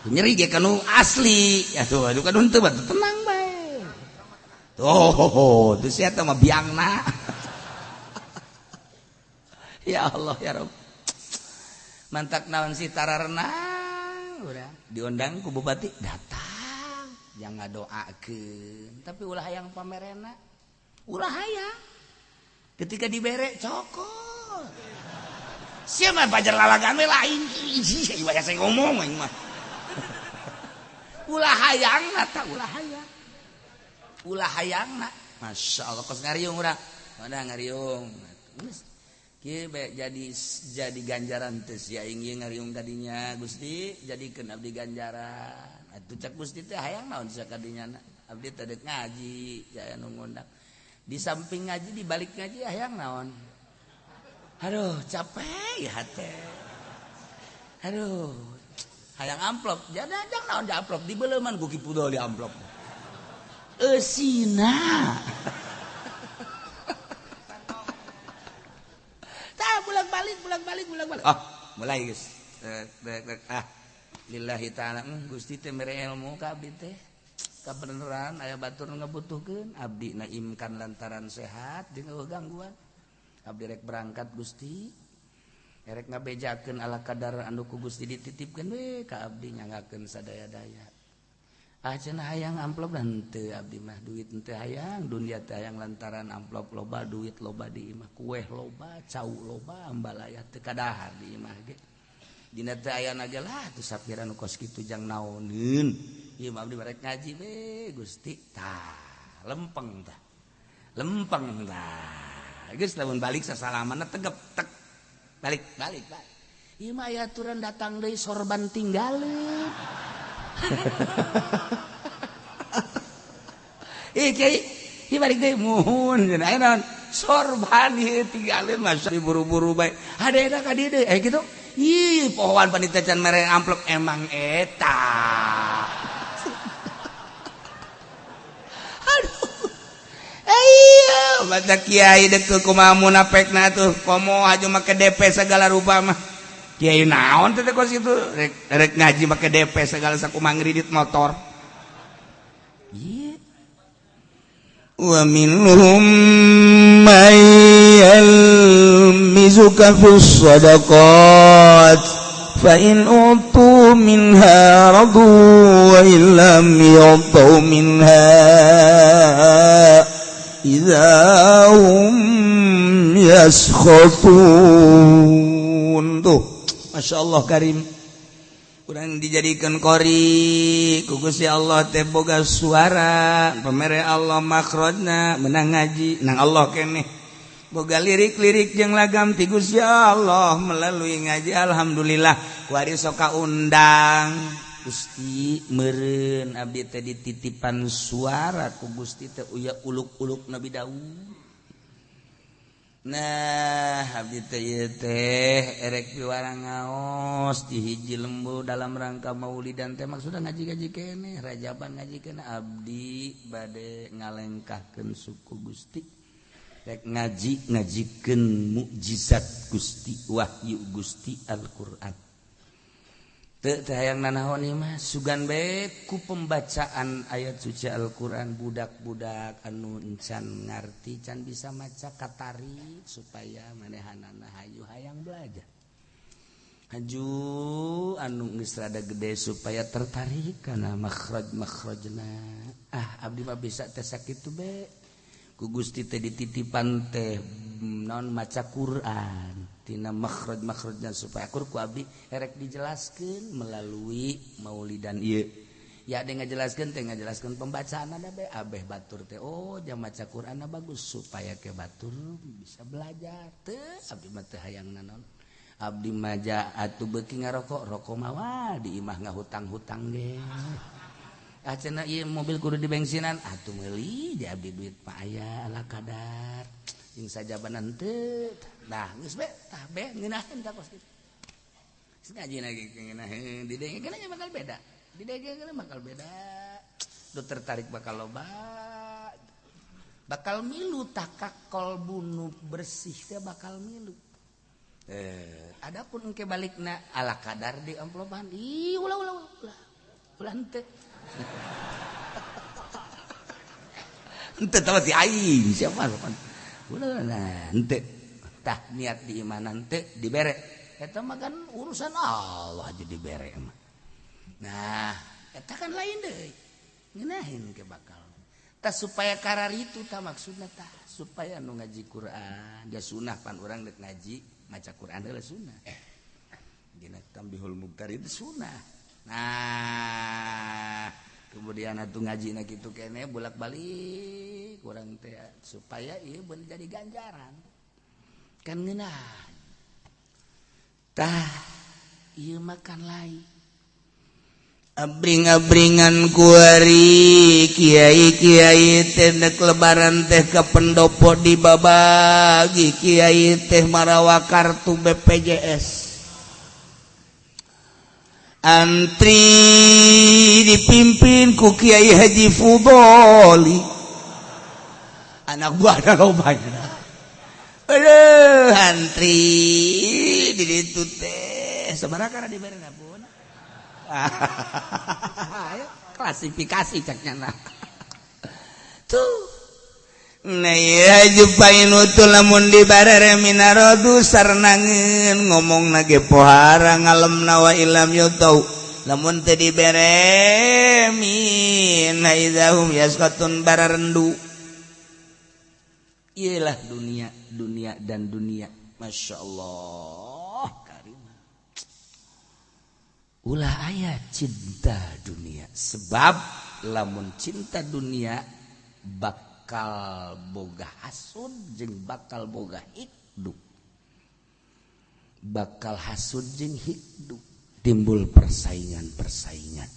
Speaker 1: Nyeri ge kanu asli atuh aduh kanu henteu batu tenang bae. Tuh, teu sia teh mah biangna. Ya Allah ya Rabb. Mantak naon sih tararenang urang diundang ku bupati datang jangan ngadoakeun tapi ulah hayang pamerena. Ulah hayang. Ketika dibere cokot. Sia mah pajar lalagan we lain. Ih, ieu saya ngomong aing mah. Ulah hayangna ta ulah hayang. Ulah hayangna. Masya Allah kos ngariung urang. Mana ngariung. Geus kieu bae jadi ganjaran teh sia aing ieu ngariung kadinya Gusti jadikeun abdi ganjaran. Atuh cak Gusti teh hayang naon sia kadinya abdi teh deuk ngaji jaya nu ngundang. Di samping ngaji di balik ngaji hayang naon. Aduh capek ya hate. Aduh hayang amplop, jangan naon di amplop dibeleuman ku Ki Pudol di amplop. Eusina. Tah bolak-balik bolak-balik bolak-balik. Oh, mulai geus. Ah, lillahi ta'ala Gusti teh mere ilmu ka abdi teh. Kabeneran aya batur nu ngabutuhkeun, abdi naimkan lantaran sehat jeung eueuh gangguan. Abdi rek berangkat Gusti. Erek ngabejakeun ala kadar anu ku Gusti dititipkeun we ka abdi nyanggakeun sadaya-daya. Ah cenah hayang amplop dan teu abdi mah duit teu hayang, dunia teu hayang lantaran amplop loba, duit loba di imah, kueh loba, cau loba, ambalaya teu kadahar di imah ge. Dina teu aya ge lah teu sapira nu kos kitu jang naoneun. Ieu mah abdi barek ngaji we Gusti. Tah, lempeng tah. Lempeng tah. Geus lamun balik sasalamanna tegep tek. Balik, balik, balik. Ieu mah aya aturan datang deui sorban tinggalin. Ih kiai, ieu balik deui muhun cenah aya naon? Sorban ieu tinggalin masa buru-buru bae. Hadena ka dieu deui, eh kitu. Ih, pohoan panitia can mere amplop emang eta. Aduh. Ayo, mata kiai dek kumaha munafekna tuh, komo aju make DP segala rupa mah. Kiai naon teh kos kitu, rek ngaji make DP segala sakumaha ngridit motor. Ieu. Wa minhum may yalmizuka fis shadaqat fa in utu minha radu wa illam yu'tu minha idza hum yaskhatun. Tuh Masya Allah karim, urang dijadikan qori ku Gusti Allah teh boga suara pamere Allah makhrajna menang ngaji nang Allah keneh. Boga lirik-lirik jeung lagam ti Gusti Allah melalui ngaji, alhamdulillah kuari sok kaundang. Gusti, meureun abdi teh dititipan suara ku Gusti teh, uya uluk-uluk Nabi Daud. Nah, abdi teh ieu teh erek piwarang ngaos di hiji lembur dalam rangka maulidan teh, maksudna ngaji-ngaji keneh, rajaban ngaji keneh. Abdi bade ngalengkahkeun suku Gusti, rek ngaji ngajikeun mukjizat Gusti, wahyu Gusti, Al-Qur'an. Teu teh hayang nanaon ieu mah, sugan bae ku pembacaan ayat suci Al-Qur'an budak-budak anu encan ngarti, can bisa maca, katarik supaya manehanana hayu hayang belajar. Haju anu geus rada gede supaya tertarik kana makhraj-makhrajna. Ah, abdi mah bisa teh sakitu be. Ku Gusti teh dititipan teh naon, maca Quran tina makhraj-makhrajna supaya akur ku abdi erek dijelaskeun melalui maulidan ieu. Ya, ada ngajelaskeun teh ngajelaskeun pembacaan ada be abeh batur teh, oh, jam maca Quran bagus supaya ke batur bisa belajar. Teu, abdi mah teu hayang naon. Abdi mah atuh beuki ngarokok, rokok mawa di imah ngahutang-hutang ge. Ah, cenah ieu mobil kudu dibensinan, atuh meuli di abdi duit pak aya ala kadar. Jeung sajabanan teu. Nah, geus be, tah be ngeunaheun tah kos kitu. Geus ngaji lagi ngeunaheun, didengekeun nya bakal beda. Didengekeun bakal beda. Nu tertarik bakal loba. Bakal milu takak kolbu nu bersih teh bakal milu. Eh, adapun engke balikna ala kadar di amplopan. Ih, ulah ulah ulah. Ulah henteu. Henteu tah ti aing siapa sopan. Ulah nah henteu. Tah niat di imanan teu dibere. Eta mah kan urusan Allah aja dibere mah. Nah, eta kan lain deui. Ngeunaheun ke bakal. Tah supaya karar itu tah maksudna tah supaya nu ngaji Quran, da sunah pan urang deuk ngaji maca Quran heula sunah. Dina Tambihul Muqtar itu sunah. Nah, kemudian atuh ngajina kitu keneh bolak-balik urang teh supaya ieu beun jadi ganjaran. Kan ngeunah. Tah ieu mah kan lain. Abring-abringan kuari kiai-kiai teh nek lebaran teh ka pendopo dibabagi, kiai teh marawa kartu BPJS. Antri dipimpin ku Kiai Haji Fudoli. Anak buah ada lobanya. Aduh, antri di ditu teh sabaraha kana dibere pun. Ayo klasifikasi caknya nah. Tuh. Nah ya jupain utul lamun dibarere minarodu sarnangeun ngomong ge pohara ngalemna wa ilam yutau lamun teu dibere min idahum yaskatun bararendu. Iyalah dunia, dunia dan dunia. Masya Allah karim. Ulah aya cinta dunia, sebab lamun cinta dunia bakal boga hasud jeung bakal boga hikdu, bakal hasud jeung hikdu, timbul persaingan-persaingan.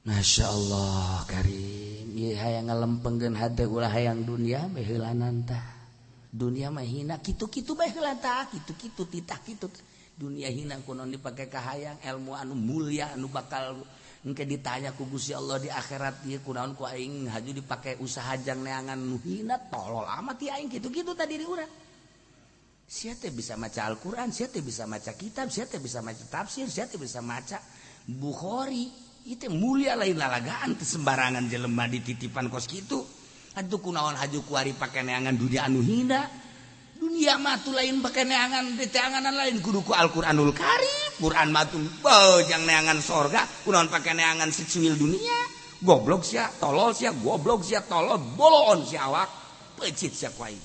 Speaker 1: Masya Allah karim. Ieu hayang ngalempengkeun hate ulah hayang dunia bae heulanan tah. Dunia mah hina kitu-kitu bae heula tah, kitu-kitu titah kitu. Dunia hina kunaon dipake kahayang ilmu anu mulia anu bakal engke ditanya ku Gusti Allah di akhirat ieu kunaon ku aing haju dipake usaha jang neangan nu hina, tolol amat ieu aing kitu-kitu tadi di urang. Sia teh bisa maca Al-Qur'an, sia teh bisa maca kitab, sia teh bisa maca tafsir, sia teh bisa maca Bukhari. Itu mulia lain lalagaan teu sembarangan jelema dititipan kos kitu. Atuh kunaon haju kuari pake neangan dunia anu hina. Dunia mah tuh lain pake neangan diteanganan lain kudu ku Al-Qur'anul Karim. Quran mah tuh jang neangan sorga, kunaon pake neangan secuil dunia. Goblok sia, tolol sia, goblok sia, tolol, boloon sia awak, pecit sia ku aing.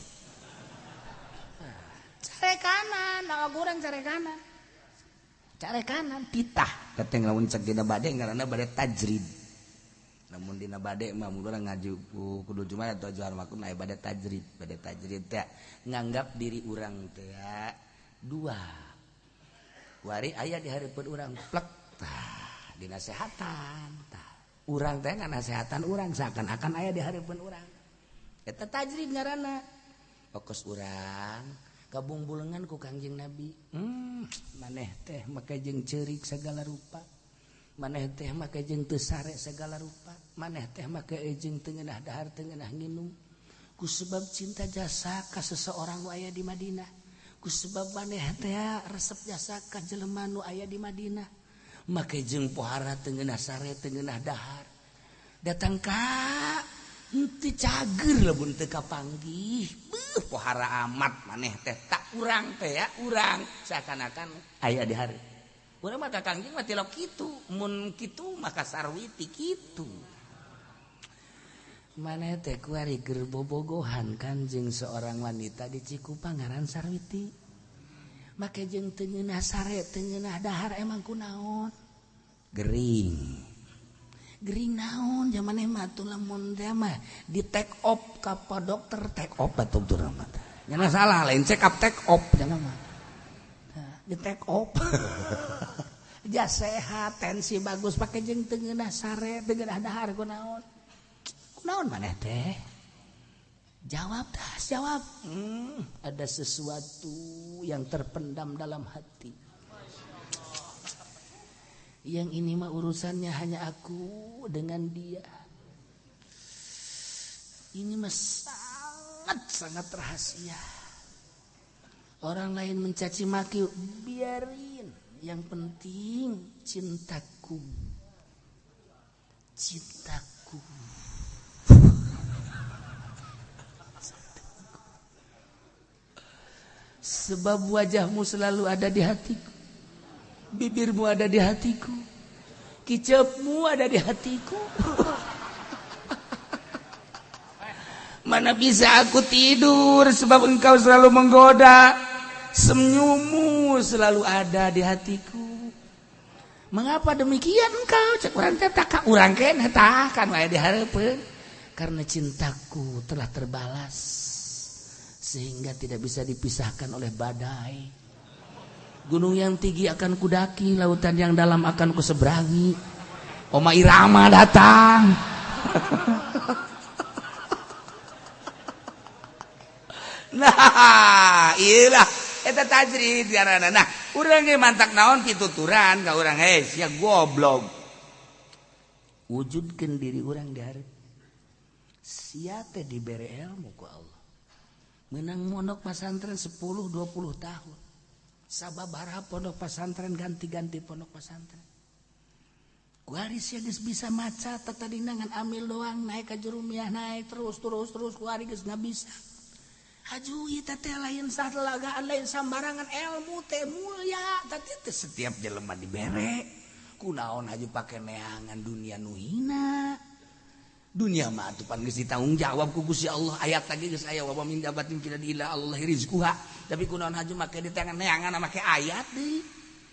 Speaker 1: Care kanan, awak urang care kanan. Care kanan titah. Kateng lamun cek dina bade ngaranna bade tajrid. Namun dina bade mah mun urang ngaji kudu Jumat atau juhar makum aya bade tajrid. Bade tajrid teh nganggap diri urang teh dua. Wari aya di hareupeun urang plek tah dinasehatan tah. Urang teh nganasehatan urang seakan-akan aya di hareupeun urang. Eta tajrid ngaranna. Fokus urang kabungbulengan ku Kangjeng Nabi. Maneh teh make jeung ceurik segala rupa. Maneh teh make jeung teu sare segala rupa. Maneh teh make jeung teu ngeunah dahar teu ngeunah nginum. Ku sebab cinta jasa ka seseorang nu aya di Madinah. Ku sebab maneh teh resep jasa ka jelema nu aya di Madinah. Make jeung pohara teu ngeunah sare teu ngeunah dahar. Datang ka henteu cager lamun teu kapanggih. Beuh pohara amat maneh teh tak urang teh ya urang seakan-akan aya di hari. Urang mah ka Kangjeng mah tilok kitu, mun kitu maka sarwiti kitu. Maneh teh kuari keur bobogohan kan jeung seorang wanita di Cikupa ngaran Sarwiti. Make jeung teu ngeunah sare teu ngeunah dahar emang kunaon? Gering. Gering naon jaman mah atuh lamun teh mah di take off ka pa dokter take off atuh urang mah. Nya salah lain check up take off nya mah. Di take off. Ja sehat, tensi bagus pake jeung teu ngeunah sare, teu ngeunah dahar kunaon? Kunaon maneh teh? Jawab dah, jawab. Ada sesuatu yang terpendam dalam hati. Yang ini mah urusannya hanya aku dengan dia. Ini mah sangat-sangat rahasia. Orang lain mencaci maki, biarin. Yang penting cintaku. Cintaku. Sebab wajahmu selalu ada di hatiku. Bibirmu ada di hatiku. Kicepmu ada di hatiku. Mana bisa aku tidur sebab engkau selalu menggoda. Senyummu selalu ada di hatiku. Mengapa demikian engkau? Cek urang teh tak urang keneh tah kan wae dihareupeun. Karena cintaku telah terbalas sehingga tidak bisa dipisahkan oleh badai. Gunung yang tinggi akan kudaki, lautan yang dalam akan kuseberangi. Oma Irama datang. Nah, iyalah eta tajrid ngaranna. Nah, urang ge mantak naon pituturan ka urang heh sia goblok. Wujudkeun diri urang di hareup. Sia teh dibere ilmu ku Allah. Menang mondok pesantren 10 20 tahun. Sababaraha pondok pesantren ganti-ganti pondok pesantren. Kuari sia geus bisa maca tatadina ngan amil doang naik ka jurumiah naik terus terus terus kuari geus ngabisa. Haju ieu teh lain salagaan lain sambarangan ilmu teh mulia teh teh setiap jelema dibere. Kunaon haju pake neangan dunia nu hina. Dunia mah atuh pan geus ditanggung jawab ku Gusti Allah. Ayat lagi geus aya wa min dabatin fil ila Allah rizquha. Tapi kunaon haju make ditengan neangan make ayat deui.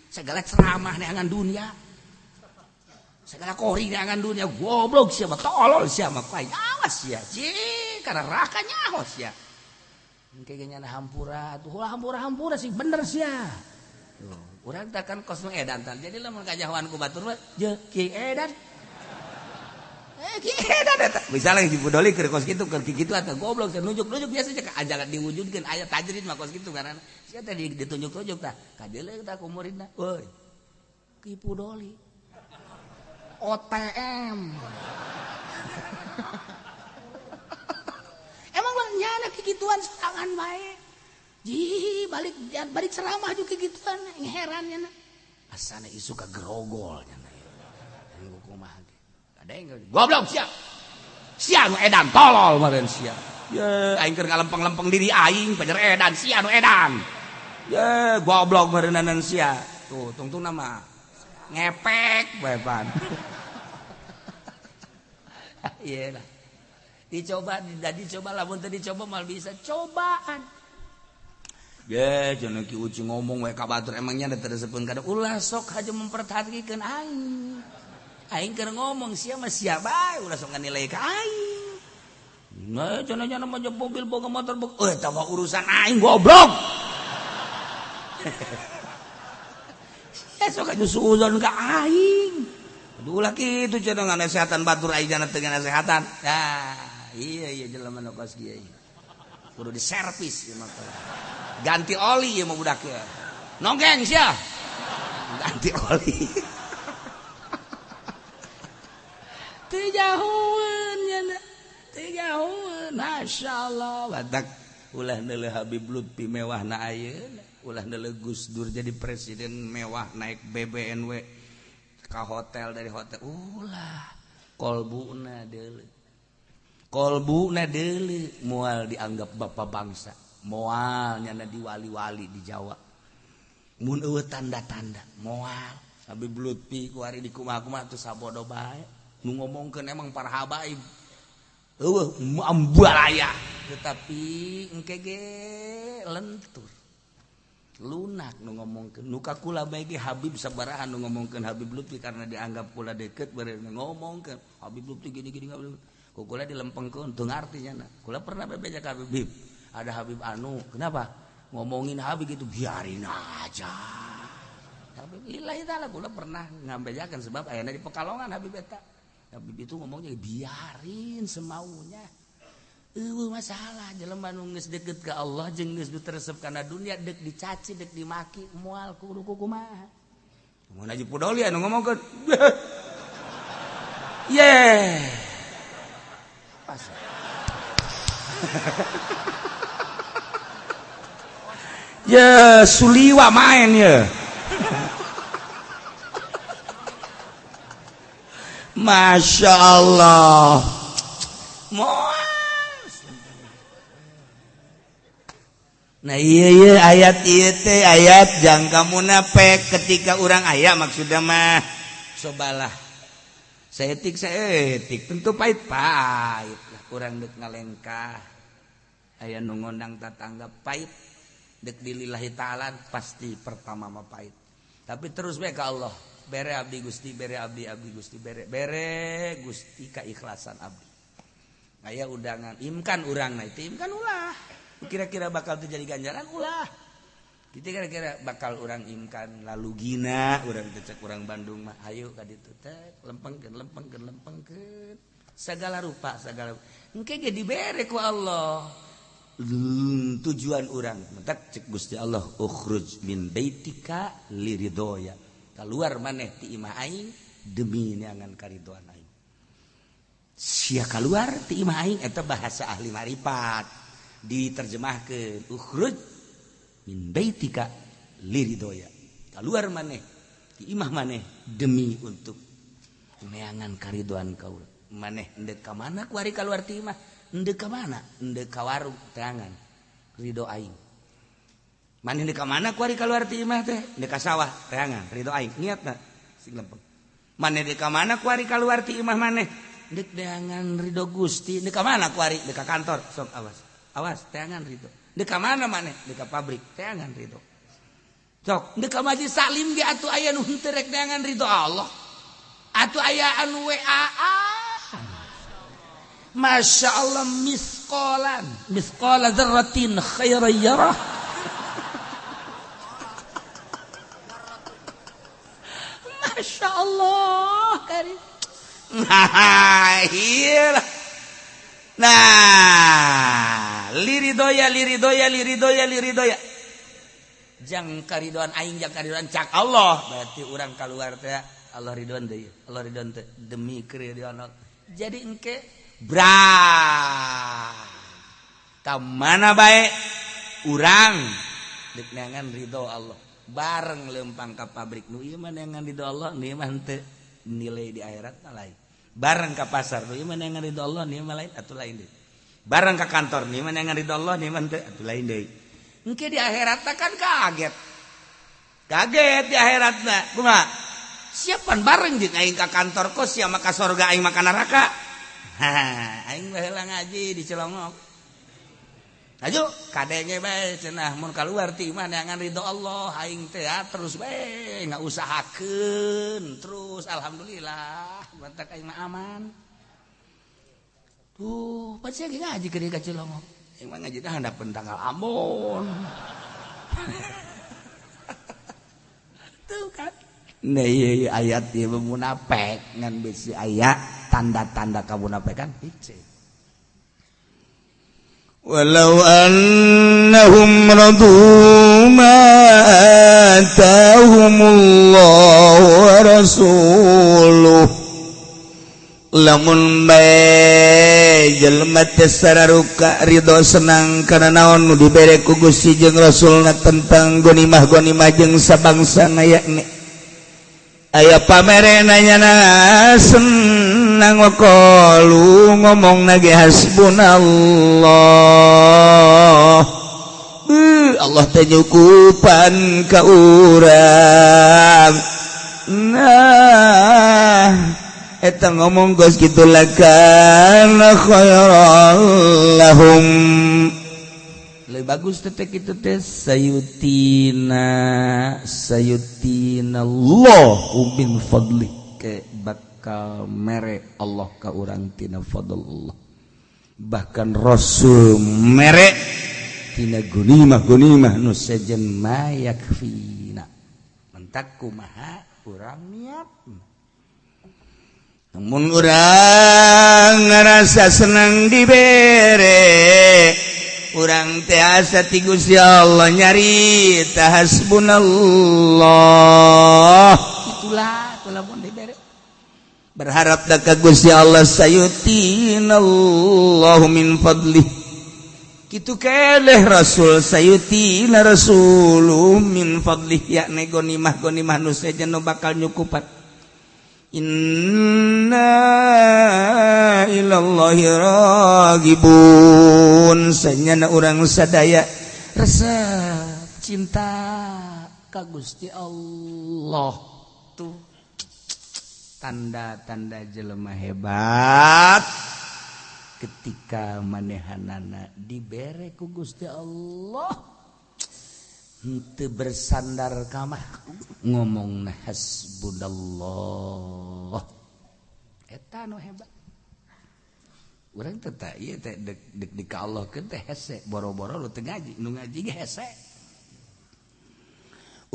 Speaker 1: Segala ceramah neangan dunia. Segala kori neangan dunia goblok sia mah tolol sia mah awas sia. Cih kana neraka nyaho sia. Engke ge nyana hampura atuh ulah hampura-hampura sih bener sia. Tuh, urang teh kan kos nu edan tah. Jadi lamun kajahoan ku batur mah je kieu edan. Kieu edan eta. Misalnya si Budoli keur kos kitu keur kitu atuh goblok sia nunjuk-nunjuk biasa cek ajaran diwujudkeun aya tajrid mah kos kitu karena sia teh ditunjuk-tunjuk tah. Kadeuleu tah ku muridna. Euy. Ki Budoli. OTM. Emang bang nyana kegituan sorangan bae. Ji balik ceramah juga kegituan heran nyana. Asana isu ka grogol nyana. Engko kumaha ge. Kadeng goblok sia. Sia nu edan tolol meureun sia. Ye aing keur ngalempeng-lempeng diri aing pajar edan sia nu edan. Ye goblok meureunnanan sia. Tuh tungtungna mah ngepek bae pan. Ieu lah. Dicoba, tidak dicoba, lamun teu dicoba mal bisa cobaan. Ge cenah Ki Uci ngomong we ka batur emangnya da teu resepkeun kada ulah sok haja mempertahankeun aing. Aing keur ngomong sia mah sia bae ulah sok nganilai ka aing. Nah, cenah mah mobil boga motor boga. Eta mah urusan aing goblok. Sok aja suuzon ka aing. Aduh ulah kitu cenah nganasehatan batur aing jana teu nganasehatan. Nah, iya iya jelema nu kos kieu. Kudu diservis ieu mah. Ganti oli ieu mah budak ieu. Nonggeng sia. Ganti oli. Teu jauheun nya. Teu jauheun. Masyaallah batak ulah neuleuh Habib Lutfi mewahna ayeuna. Ulah neuleuh Gus Dur jadi presiden mewah naik BBNW ka hotel dari hotel ulah kolbuna deuleu kolbuna deuleu moal dianggap bapak bangsa moal nyana diwali-wali di Jawa mun eueuh tanda-tanda moal Habib Lutfi ku ari dikumaha-kumaha teu sabodo bae nu ngomongkeun emang para habaib eueuh ambalaya tetapi engke ge lentur lunak nu ngomongkeun nu ka kula bae ge Habib sabaraha nu ngomongkeun Habib Lutfi karena dianggap kula deket beureun ngomongkeun Habib Lutfi gini-gini ku kula dilempengkeun teu ngarti nya kula pernah bebeja ka Habib ada Habib anu kenapa ngomongin Habib gitu biarin aja Habib lillahi taala kula pernah ngambejakeun sebab ayana di Pekalongan Habib eta Habib itu ngomongnya biarin semaunya. Eueuh masalah jelema nu geus deket ka Allah jeung geus teresep kana dunia deuk dicaci deuk dimaki moal kudu kumaha. Mun Haji Pudoli anu ngomongkeun. Ye. Pas. Ye suliwa main ye. Masya Allah. Moal. Nah iya iya ayat iya teh ayat jangka munafik ketika orang aya maksudnya mah sobalah saetik saetik tentu pahit-pahit lah urang deuk ngalengkah aya nu ngondang tatangga pahit deuk dilillahi ta'ala pasti pertama mah pahit tapi terus bae ka Allah bere abdi Gusti bere abdi abdi Gusti bere bere Gusti kaikhlasan abdi aya undangan imkan urang na itu imkan ulah kira-kira bakal terjadi ganjaran ulah kita kira-kira bakal orang imkan lalu gina orang tecek orang Bandung mah ayo ka ditu teh lempengkeun lempengkeun lempengkeun segala rupa segala engke ge dibere ku Allah tujuan urang mentak cek Gusti Allah ukhruj min baitika liridhoya keluar maneh ti imah aing demi neangan karidoan aing sia keluar ti imah aing eta bahasa ahli marifat diterjemahkeun ukhruj min baitika liridhoya keluar maneh ti imah maneh demi untuk neangan karidoan kaula maneh endek ka mana kuari keluar ti imah endek ka mana endek ka warung teangan ridho aing maneh endek ka mana kuari keluar ti imah teh endek ka sawah teangan ridho aing niatna sing lempeng maneh endek ka mana kuari keluar ti imah maneh endek teangan ridho Gusti endek ka mana kuari endek ka kantor sok awas awas teangan ridho dek ka mana maneh dek ka pabrik teangan ridho sok dek ka majlis taklim ge atuh aya nu henteu rek teangan ridho Allah atuh aya anu WA. Masya Allah misqalan misqala dzarratin khairan yarah. Masya Allah karim. Nah iyalah. Nah liridoya liridoya liridoya liridoya jang karidoan aing jang karidoan cak Allah berarti urang keluar teh Allah ridhoan deui Allah ridhoan teh demi karidoan jadi engke bra ka mana bae urang deuk neangan ridho Allah bareng lempang ka pabrik nu ieu mah neangan ridho Allah nu ieu mah henteu nilai di akhirat mah lain bareng ka pasar nu ieu mah neangan ridho Allah nu ieu mah lain atuh lain deui bareng ka kantor nih mana yang ridho Allah nih mana atuh lain deui engke di akhirat kan kaget kaget di akhiratna kumaha siapan bareng jeung aing ka kantor kos sia maka sorga aing maka neraka ha aing baheula ngaji di Cilongok Ayo kadenge bae cenah mun kaluar ti imah neangan ridho Allah aing teh terus bae ngausahakeun terus alhamdulillah mantak aing mah aman. Tuh, pasti lagi ngaji ke ka Cilongok. Aing mah ngaji teh handapeun tanggal Ambon. Tuh kan. Nah ieu ayat ieu munafik ngan bisi aya tanda-tanda kamunafikan hiji. Walau annahum radu ma atahumullahu wa rasuluh lamun bae jelema teh sararuka ridho senang kana naon nu dibere ku Gusti jeung Rasulna tentang gonimah-gonimah jeung sabangsana yakni aya pamerena nyana senang waqalu ngomong nage hasbunallah. Allah teh nyukupan ka urang. Nah eta ngomong geus kitu lakana khairan lahum lebih bagus teh kitu teh sayutina sayutina Allahu min fadli ke bakal mere Allah ka urang tina fadl Allah bahkan Rasul mere tina gunimah gunimah nu sejen ma yakfina mentak kumaha urang niat. Namun urang ngerasa senang dibere urang teh asa ti Gusti Allah nyari hasbunallah itulah lamun dibere berharap da ka Gusti Allah sayutinallahu min fadlih kitu keleh Rasul sayutina Rasulu min fadlih yakni gonimah gonimah nu sejen nu bakal nyukupan. Inna ilallahi ragibun sanyana urang sadaya resep cinta ka Gusti Allah tuh tanda-tanda jelema hebat ketika manehanana dibere ku Gusti Allah henteu bersandar ka mah ngomongna hasbunallah eta nu hebat. Urang teh tah ieu teh dek di ka Allah keun teh hese boro-boro nu teu ngaji nu ngaji ge hese.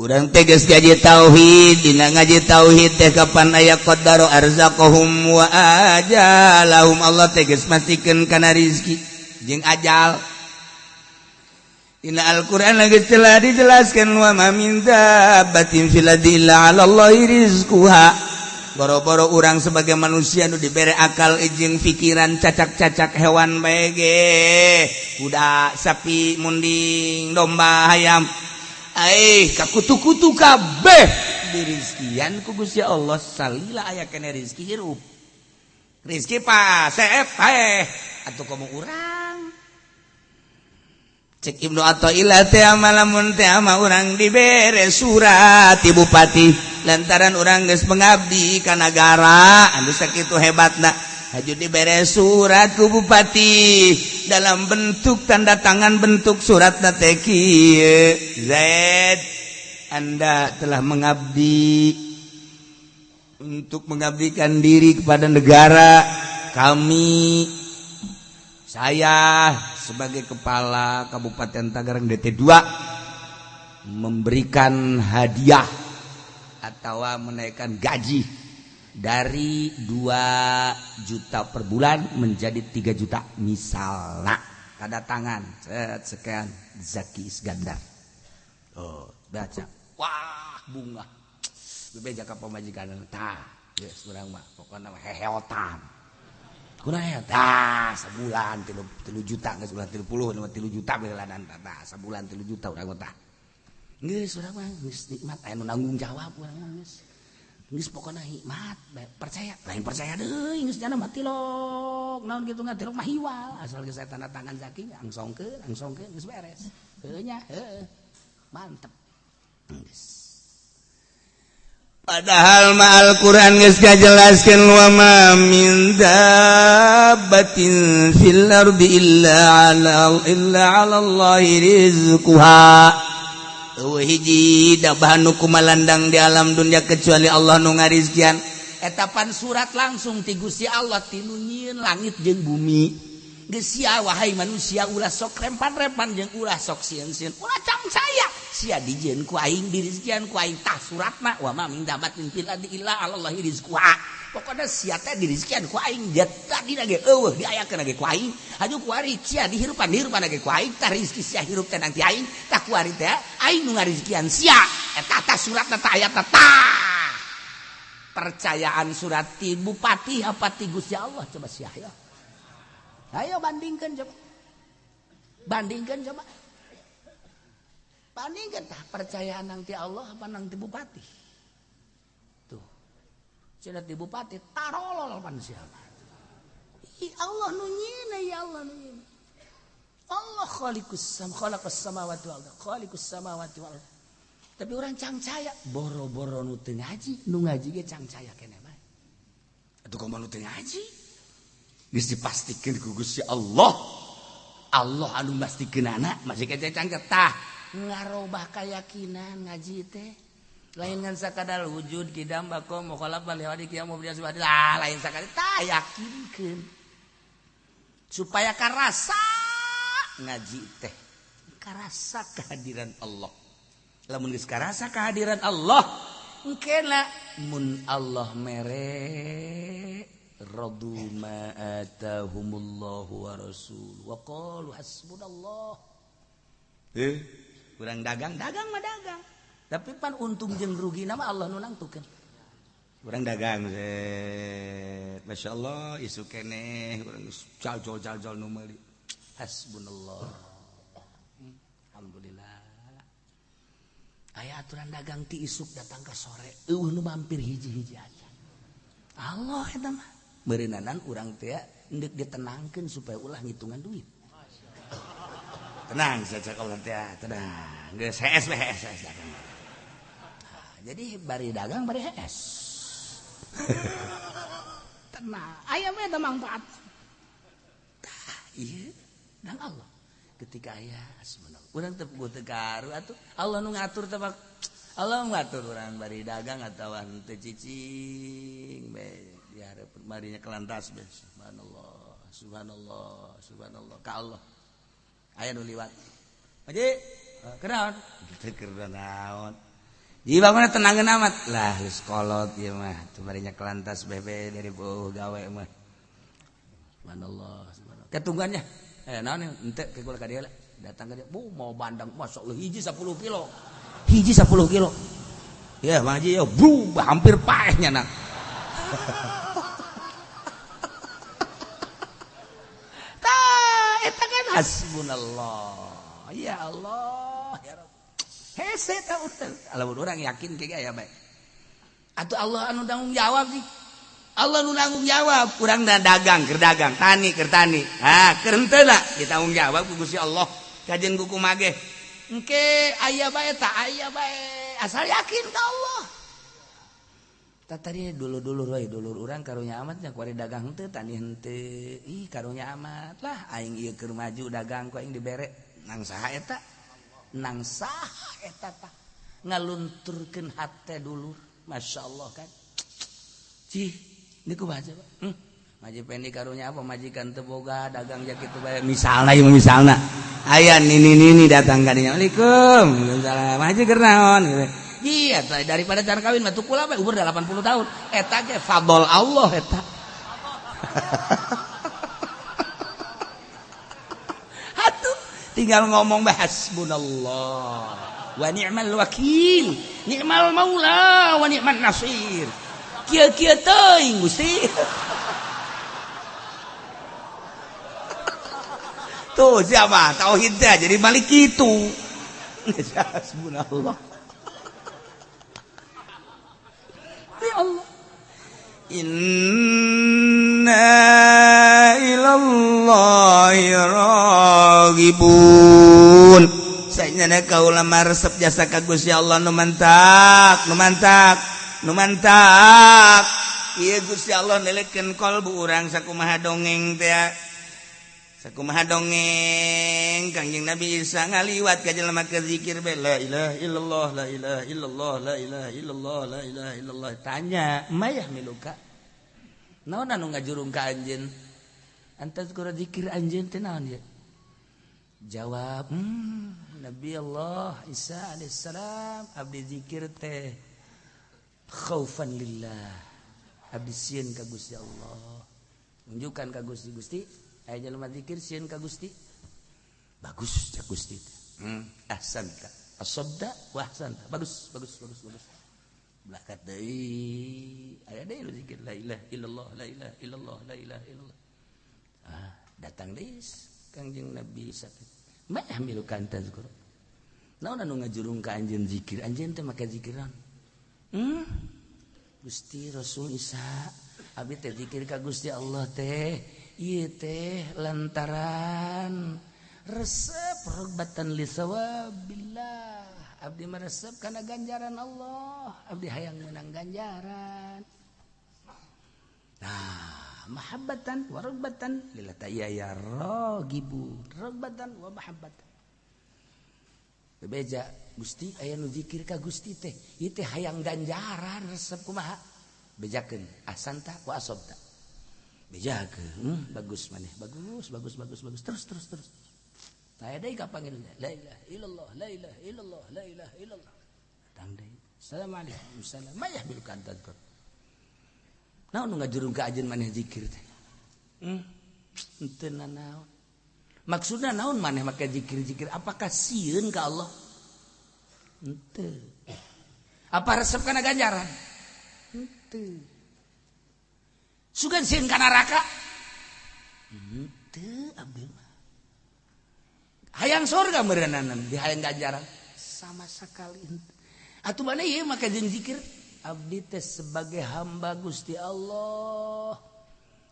Speaker 1: Urang teh geus ngaji tauhid dina ngaji tauhid teh kapan aya qaddaro arzaqahum wa ajalahum Allah teh geus mastikeun kana rizki jeung ajal. Dina Al-Qur'an lagi telah dijelaskan wa ma min dabbatin fil ardi illa 'ala Allahi rizquha. Boro-boro urang sebagai manusia nu dibere akal jeung pikiran cacak-cacak hewan bae ge kuda, sapi, munding, domba, hayam aih kakutu-kutu kabeh dirizkian ku Gusti Allah salila aya kene rizki hirup. Rizki pasep paeh atuh komo urang. Cek Ibnu Athaillah teh lamun teh ama urang dibere surat ti bupati lantaran urang geus mengabdi ka nagara anu sakitu hebatna haju dibere surat ku bupati dalam bentuk tanda tangan bentuk suratna teh kieu Zaid Anda telah mengabdi untuk mengabdikan diri kepada negara kami saya sebagai kepala Kabupaten Tangerang DT2 memberikan hadiah atau menaikkan gaji dari 2 juta per bulan menjadi 3 juta misalnya tanda tangan set sekian Zaki Iskandar. Oh, baca wah bunga bebeja ka pamajikan tah geus urang mah pokona mah heheotan kurang ya tah sebulan 3 juta geus bulan 30 3 juta belanan tah sebulan 3 juta urang mah tah geus urang mah geus nikmat aya nu nanggung jawab urang mah geus geus pokona hikmat percaya lain percaya deui geus jana mah tilok naon kitu ngatilok mah hiwal asal geus saya tanda tangan Zaki angsongkeun angsongkeun geus beres heuh nya heuh mantep geus. Padahal ma Al-Qur'an geus ngajelaskeun wa ma min dabbatin fil ardi illa 'ala Allahi rizquha. Eueuh hiji dabah nu kumalandang di alam dunia kecuali Allah nu ngarizkian. Eta pan surat langsung ti Gusti Allah ti nu nyieun langit jeung bumi. Geus sia wahai manusia ulah sok rempan-rempan jeung ulah sok sieun-sieun. Ulah cangcaya sia dijieun ku aing dirizkian ku aing tah suratna wa ma min dabbatin fil ardi illa 'ala Allahi rizquha. Pokona sia teh dirizkian ku aing tadi ge eueuh diayakeun ge ku aing. Haju kuari sia dihirupan-hirupan ge ku aing tah rizki sia hirup teh nang ti aing tah kuari teh aing nu ngarizkian sia. Eta tah suratna tah ayatna tah. Percayaan surat ti bupati apa ti Gusti Allah coba sia ya. Ayo bandingkan coba. Bandingkan coba. Bandingkan tah percayaan nang ti Allah apa nang ti bupati. Tuh. Cenah ti bupati tarolol pan siapa. Ya Allah nu nyieun, ya Allah nu nyieun. Allah khaliqus sam khalaqas samawati wal ardh, khaliqus samawati wal ardh. Tapi orang cangcaya boro-boro nu teu ngaji, nu ngaji ge cangcaya keneh bae. Atuh komo nu teu ngaji. Geus dipastikeun ku Gusti Allah. Allah anu mastikeunana masih kece cangcaya tah ngarobah keyakinan ngaji teh. Lain ngan sakadar wujud kidam bako mukhalafan li hawadi qiyam mubdi subhanallah lain sakadar tah yakinkeun. Supaya karasa ngaji teh karasa kehadiran Allah. Lamun geus karasa kehadiran Allah engkena mun Allah mere radu ma atahumullahu wa rasul wa qalu hasbunallah. Kurang dagang, dagang mah dagang. Tapi pan untung jeung rugi nama Allah nu nangtukeun. Urang dagang set. Masyaallah isu keneh urang jal-jal nu meuli. Hasbunallah. Alhamdulillah. Aya aturan dagang ti isuk datang ke sore, eueuh nu mampir hiji-hiji aja. Allah eta mah. Meureunana urang teh endek ditenangkeun supaya ulah ngitungan duit. Tenang saja kalau teh, tenang. Geus hees we hees dagang. Jadi bari dagang bari hees. Tenang, aya mah eta manfaat. Tah ieu dan Allah. Ketika aya hasbunallah. Urang teu teu karu atuh. Allah nu ngatur teh Allah ngatur urang bari dagang atawa henteu cicing bae di hareupeun barinya kelantas bae. Subhanallah, subhanallah, subhanallah ka Allah. Aya nu liwat. Haji, kunaon? Teu keur naon. Di bangunna tenangeun amat. Lah geus kolot ieu mah, teu barinya kelantas bebe dari beuh gawe mah. Subhanallah, subhanallah. Ketunggannya. Naon henteu ke kula ka dieu lah. Datang ka dieu, bu mau bandang masyaallah hiji 10 kilo. Hiji 10 kilo. Ya, Bang Haji ya, bu hampir paehnya nak. Tah, eta kan hasbunallah. Ya Allah, ya Rabb. Hese ta urang. Lamun urang yakin ke aya bae. Atuh Allah anu tanggung jawab sih. Allah nu tanggung jawab. Urang da dagang, keur dagang, tani keur tani. Ha, keur henteu na ditanggung jawab ku Gusti Allah. Kajeun ku kumage. Engke aya bae ta aya bae. Asal yakin ka Allah. Tah tadi dulur-dulur we, dulur urang karunya amat nya kuari dagang henteu, tani henteu. Ih, karunya amat lah aing ieu keur maju dagang ku aing dibere. Nang saha eta? Nang saha eta tah ngalunturkeun hate dulur. Masyaallah kan. Cih, niku baca Pak. Maji pendi karunya apa majikan teu boga dagang ja kitu bae. Misalna ieu misalna. Aya nini-nini datang ka dinya. Assalamualaikum. Waalaikumsalam. Haji keur naon gitu. Iya, daripada cara kawin mah tukul apa umur 80 tahun. Eta ge fadl Allah eta. Atuh tinggal ngomong bae hasbunallah wa ni'mal wakil, ni'mal maula wa ni'man nasir. Kieu-kieu teuing Gusti. Tuh siapa tauhid teh jadi malik kitu. Hasbunallah. Ya Allah. Inna ilallahi raghibun. Saenyana kaula resep jasa ka Gusti Allah nu mantak, nu mantak. Nu mantak ieu Gusti Allah nelekeun kolbu urang sakumaha dongeng teh, sakumaha dongeng Kangjeng Nabi Isa ngaliwat ka jelema keur zikir be, la ilaha illallah, la ilaha illallah, la ilaha illallah, la ilaha illallah. Tanya, "Mayahmiluka?" Naon anu ngajurung ka anjeun? Antazkura zikir anjeun teh naon ieu? Jawab, Nabi Allah Isa alaihissalam, abdi zikir teh khaufan lillah, abdi sieun ka Gusti Allah. Unjukkan ka Gusti, Gusti aya jelema zikir sieun ka Gusti. Bagus cak Gusti. Ahsanta, asabda wa ahsanta. Bagus, bagus, bagus, bagus. Belakat deui aya deui nu zikir la ilaha illallah, la ilaha illallah, la ilaha illallah. Ah, datang deui Kangjeng Nabi Isa. Ma yahmiluka an tazkur? Naon anu ngajurung ka anjeun zikir? Anjeun teh make zikiran. Gusti Rasul Isa, abdi teh zikir ka Gusti Allah teh ieu teh lantaran resep rogbatan li sawabillah. Abdi mah resep kana ganjaran Allah, abdi hayang menang ganjaran. Nah, mahabbatan wa ragbatan lillah ya ya ragibun, ragbatan wa mahabbatan. Bebeja Gusti aya nu zikir ka Gusti teh ieu teh hayang ganjaran resep kumaha? Bejakeun ahsanta wa asabta. Bejakeun, bagus maneh, bagus, bagus, bagus, bagus, terus, terus, terus. Aya deui kapanggil la ilaha illallah, la ilaha illallah, la ilaha illallah. Datang deui. Assalamualaikum. Salam. Mayahmiluka an tadhkur? Naon nu ngajurung ka anjeun maneh zikir teh? Henteu nanaon. Maksudna naon maneh make zikir-zikir? Apakah sieun ka Allah? Henteu. Apa resep kana ganjaran? Henteu. Sugan sieun ka neraka? Henteu abdi mah. Hayang sorga meureunana di hayang ganjaran sama sekali henteu. Atuh maneh ieu make jeung zikir? Abdi teh sebagai hamba Gusti Allah,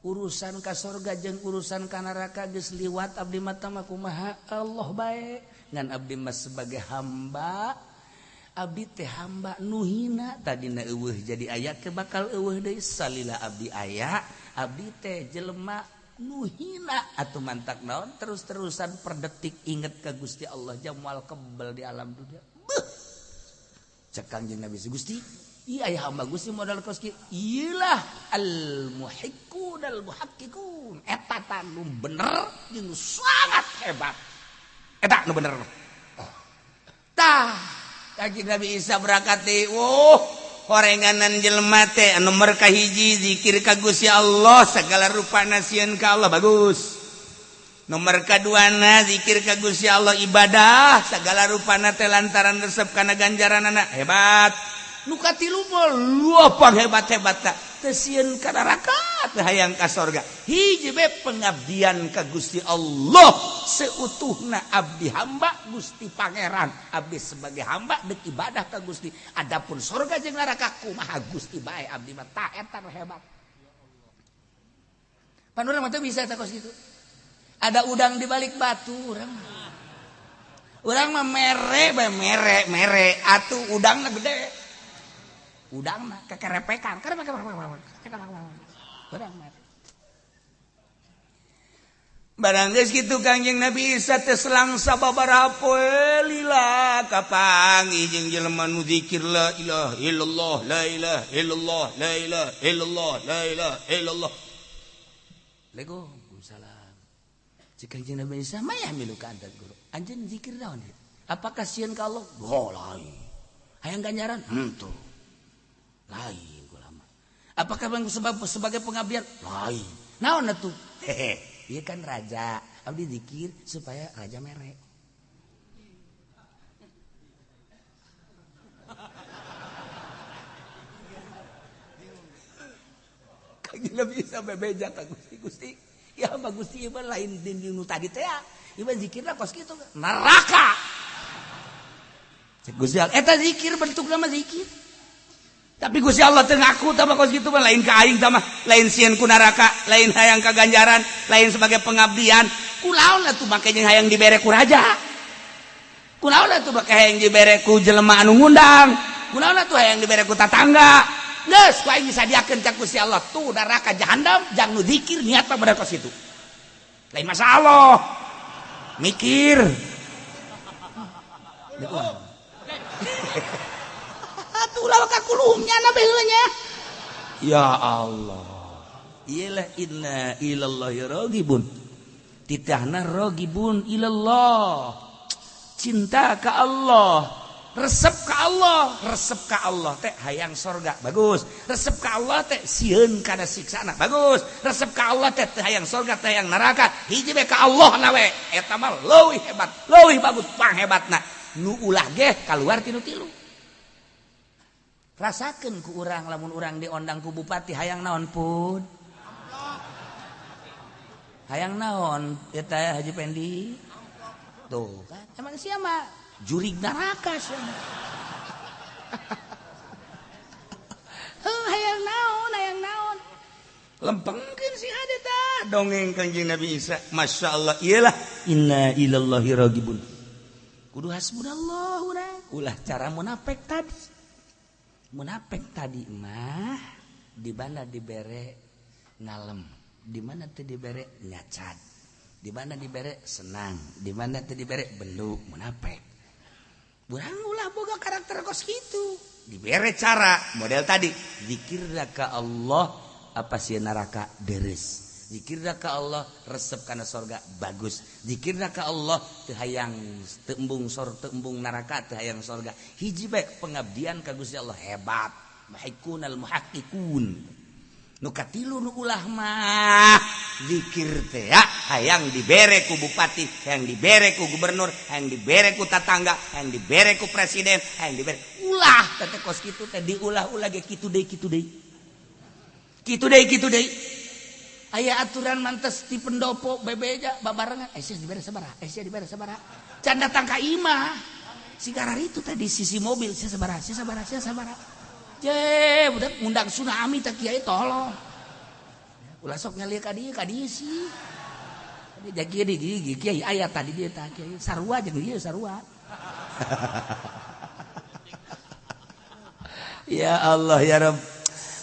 Speaker 1: urusan ka sorga jeung urusan ka neraka geus liwat abdi mah tah kumaha Allah bae. Ngan abdi mah sebagai hamba, abdi teh hamba nu hina, tadina eueuh jadi aya ke bakal eueuh deui salila abdi aya, abdi teh jelema nu hina. Atuh mantak naon terus-terusan per detik inget ka Gusti Allah jamal kebel di alam dunia. Beuh. Cek Kangjeng Nabi, Gusti iya ya hamba Gusti modal koski iyalah al muhiqqun al muhaqqiqun, eta tah nu bener jeung sangat hebat, eta nu bener. Tah Kangjeng Nabi Isa berangkat deui, horenganan jelema teh anu nomor kahiji zikir ka Gusti Allah segala rupana sieun ka Allah, bagus. Nomor kaduana zikir ka Gusti Allah ibadah segala rupana teh lantaran resep kana ganjaranana, hebat. Nu katilu mah luapang hebat-hebat ta teu sieun ka neraka teu hayang ka sorga. Hiji be pengabdian ka Gusti Allah seutuhna, abdi hamba Gusti Pangeran, abdi sebagai hamba dek ibadah ka Gusti. Adapun sorga jeung neraka kumaha Gusti bae abdi mah tah eta nu hebat. Pan urang mah teu bisa eta kos kitu. Ada udang di balik batu urang mah. Urang mah mere bae, mere mere atuh udangna gede. Udang mah kekerepekan, urang mah. Barang geus kitu Kangjeng Nabi Isa teh selang sababaraha poe lila kapanggih jeung jelema nu zikir la ilaha illallah, la ilaha illallah, la ilaha illallah, la ilaha illallah. Waalaikumsalam. Cek Kangjeng Nabi Isa, "Mayahmiluka an tadhkur?" Anjeun zikir naon ieu? Apakah sieun ka Allah? Oh, lain. Hayang ganjaran? Henteu. Lain ulama. Apakah bang sebagai pengabdian? Lain. Naon atuh? Hehe. Ieu kan raja. Abdi zikir supaya raja mere. Kangjeng Nabi Isa bebeja ka Gusti, Gusti. Ya hamba Gusti ieu mah lain di nu tadi teh. Ieu mah zikirna kos kitu. Neraka. Cek Gusti Allah, eta zikir bentukna mah zikir. Tapi Gusti Allah teu ngaku tah kos kitu mah lain ka aing tah mah, lain sieun ku neraka, lain hayang ka ganjaran, lain sebagai pengabdian. Kulaon atuh make jeung hayang dibere ku raja? Kunaon atuh make hayang dibere ku jelema anu ngundang? Kunaon atuh hayang dibere ku tatangga? Geus ku aing disadiakeun ka Gusti Allah tuh neraka jahanam jang nu zikir niat mah bener kos kitu. Lain masalah. Mikir. Atuh ulah ka kulumnya na baheula nya. Ya Allah. Iyalah inna ilallahi raghibun. Titahna raghibun ilallah. Cinta ka Allah, resep ka Allah, resep ka Allah teh hayang sorga, bagus. Resep ka Allah teh sieun kana siksana, bagus. Resep ka Allah teh hayang sorga, teh hayang neraka. Hiji we ka Allah na we. Eta mah leuwih hebat, leuwih bagus, panghebatna. Nu ulah ge kaluar tinu tilu. Rasakeun ku urang lamun urang diondang ku bupati hayang naon pun. Hayang naon eta Haji Pendi? Tuh kan emang siapa? Jurig neraka siapa? Hayang naon, hayang naon. Lempengkeun si hade tah dongeng Kanjeng Nabi Isa. Masya Allah, iyalah inna ilallahi raghibun. Kudu hasbunallah urang. Ulah cara munafik tadi. Munafik tadi mah di mana dibere ngalem, di mana teu dibere nyacat, di mana dibere senang, di mana teu dibere bendu munafik. Urang ulah boga karakter kos kitu. Dibere cara model tadi, zikirna ka Allah apa sih neraka deres. Zikirna ka Allah resep kana sorga bagus. Zikirna ka Allah teu hayang teu embung sor teu embung neraka teu hayang sorga. Hiji bae pengabdian ka Gusti Allah hebat. Muhaqqiqunal muhaqqiqun. Nu katilu nu ulah mah zikir teh ya hayang dibere ku bupati, hayang dibere ku gubernur, hayang dibere ku tatangga, hayang dibere ku presiden, hayang dibere. Ulah teh kos kitu teh diulah-ulah ge kitu deui kitu deui. Kitu deui kitu deui. Aya aturan mantes di pendopo bebeja babarengan sia dibere sabaraha, sia dibere sabaraha. Can datang ka imah. Si garar itu teh di sisi mobil sia sabaraha, sia sabaraha, sia sabaraha. Je, budak ngundang tsunami teh kiai tolong. Ulah sok nyalieu ka dieu sih. Jadi di gigi kiai aya tadi dia tah kiai sarua jeung ieu sarua. Ya Allah ya Rabb.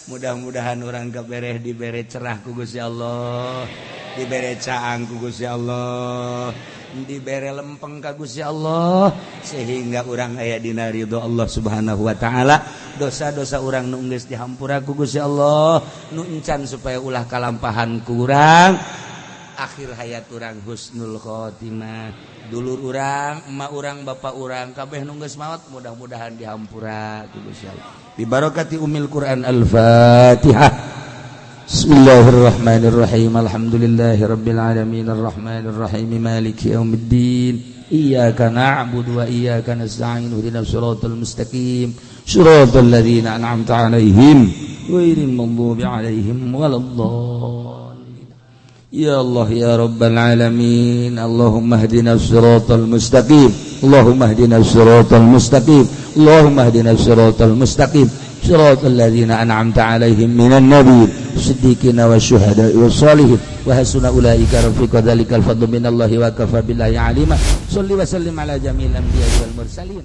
Speaker 1: Mudah-mudahan orang kebereh dibere cerah ku Gusti Allah, dibere caang ku Gusti Allah, dibere lempeng ka Gusti Allah sehingga urang aya dina ridho Allah Subhanahu wa taala. Dosa-dosa urang nu geus dihampura ku Gusti Allah, nu encan supaya ulah kalampahan ku urang. Akhir hayat urang husnul khotimah. Dulur urang, emak urang, bapak urang kabeh nu geus maot mudah-mudahan dihampura ku Gusti Allah. Bi barakati umil Quran. Al-Fatihah. Bismillahirrahmanirrahim. Alhamdulillahirabbil alamin arrahmanirrahim maliki yaumiddin. Iyyaka na'budu wa iyyaka nasta'in ihdinas siratal mustaqim siratal ladzina an'amta 'alaihim ghairil maghdubi 'alaihim waladdallin. Ya Allah ya Rabbal alamin, Allahumma ihdinas siratal mustaqim, Allahumma ihdinas siratal mustaqim, Allahumma ihdinas siratal mustaqim siratal ladzina an'amta 'alaihim minan nabiyyin siddiqina wasyuhada'i wassalihin wa hasuna ulaika rafiqa. Dzalikal fadlu minallahi wa kafa billahi alima. Shalli wa sallim ala jami'il anbiya'i wal mursalin.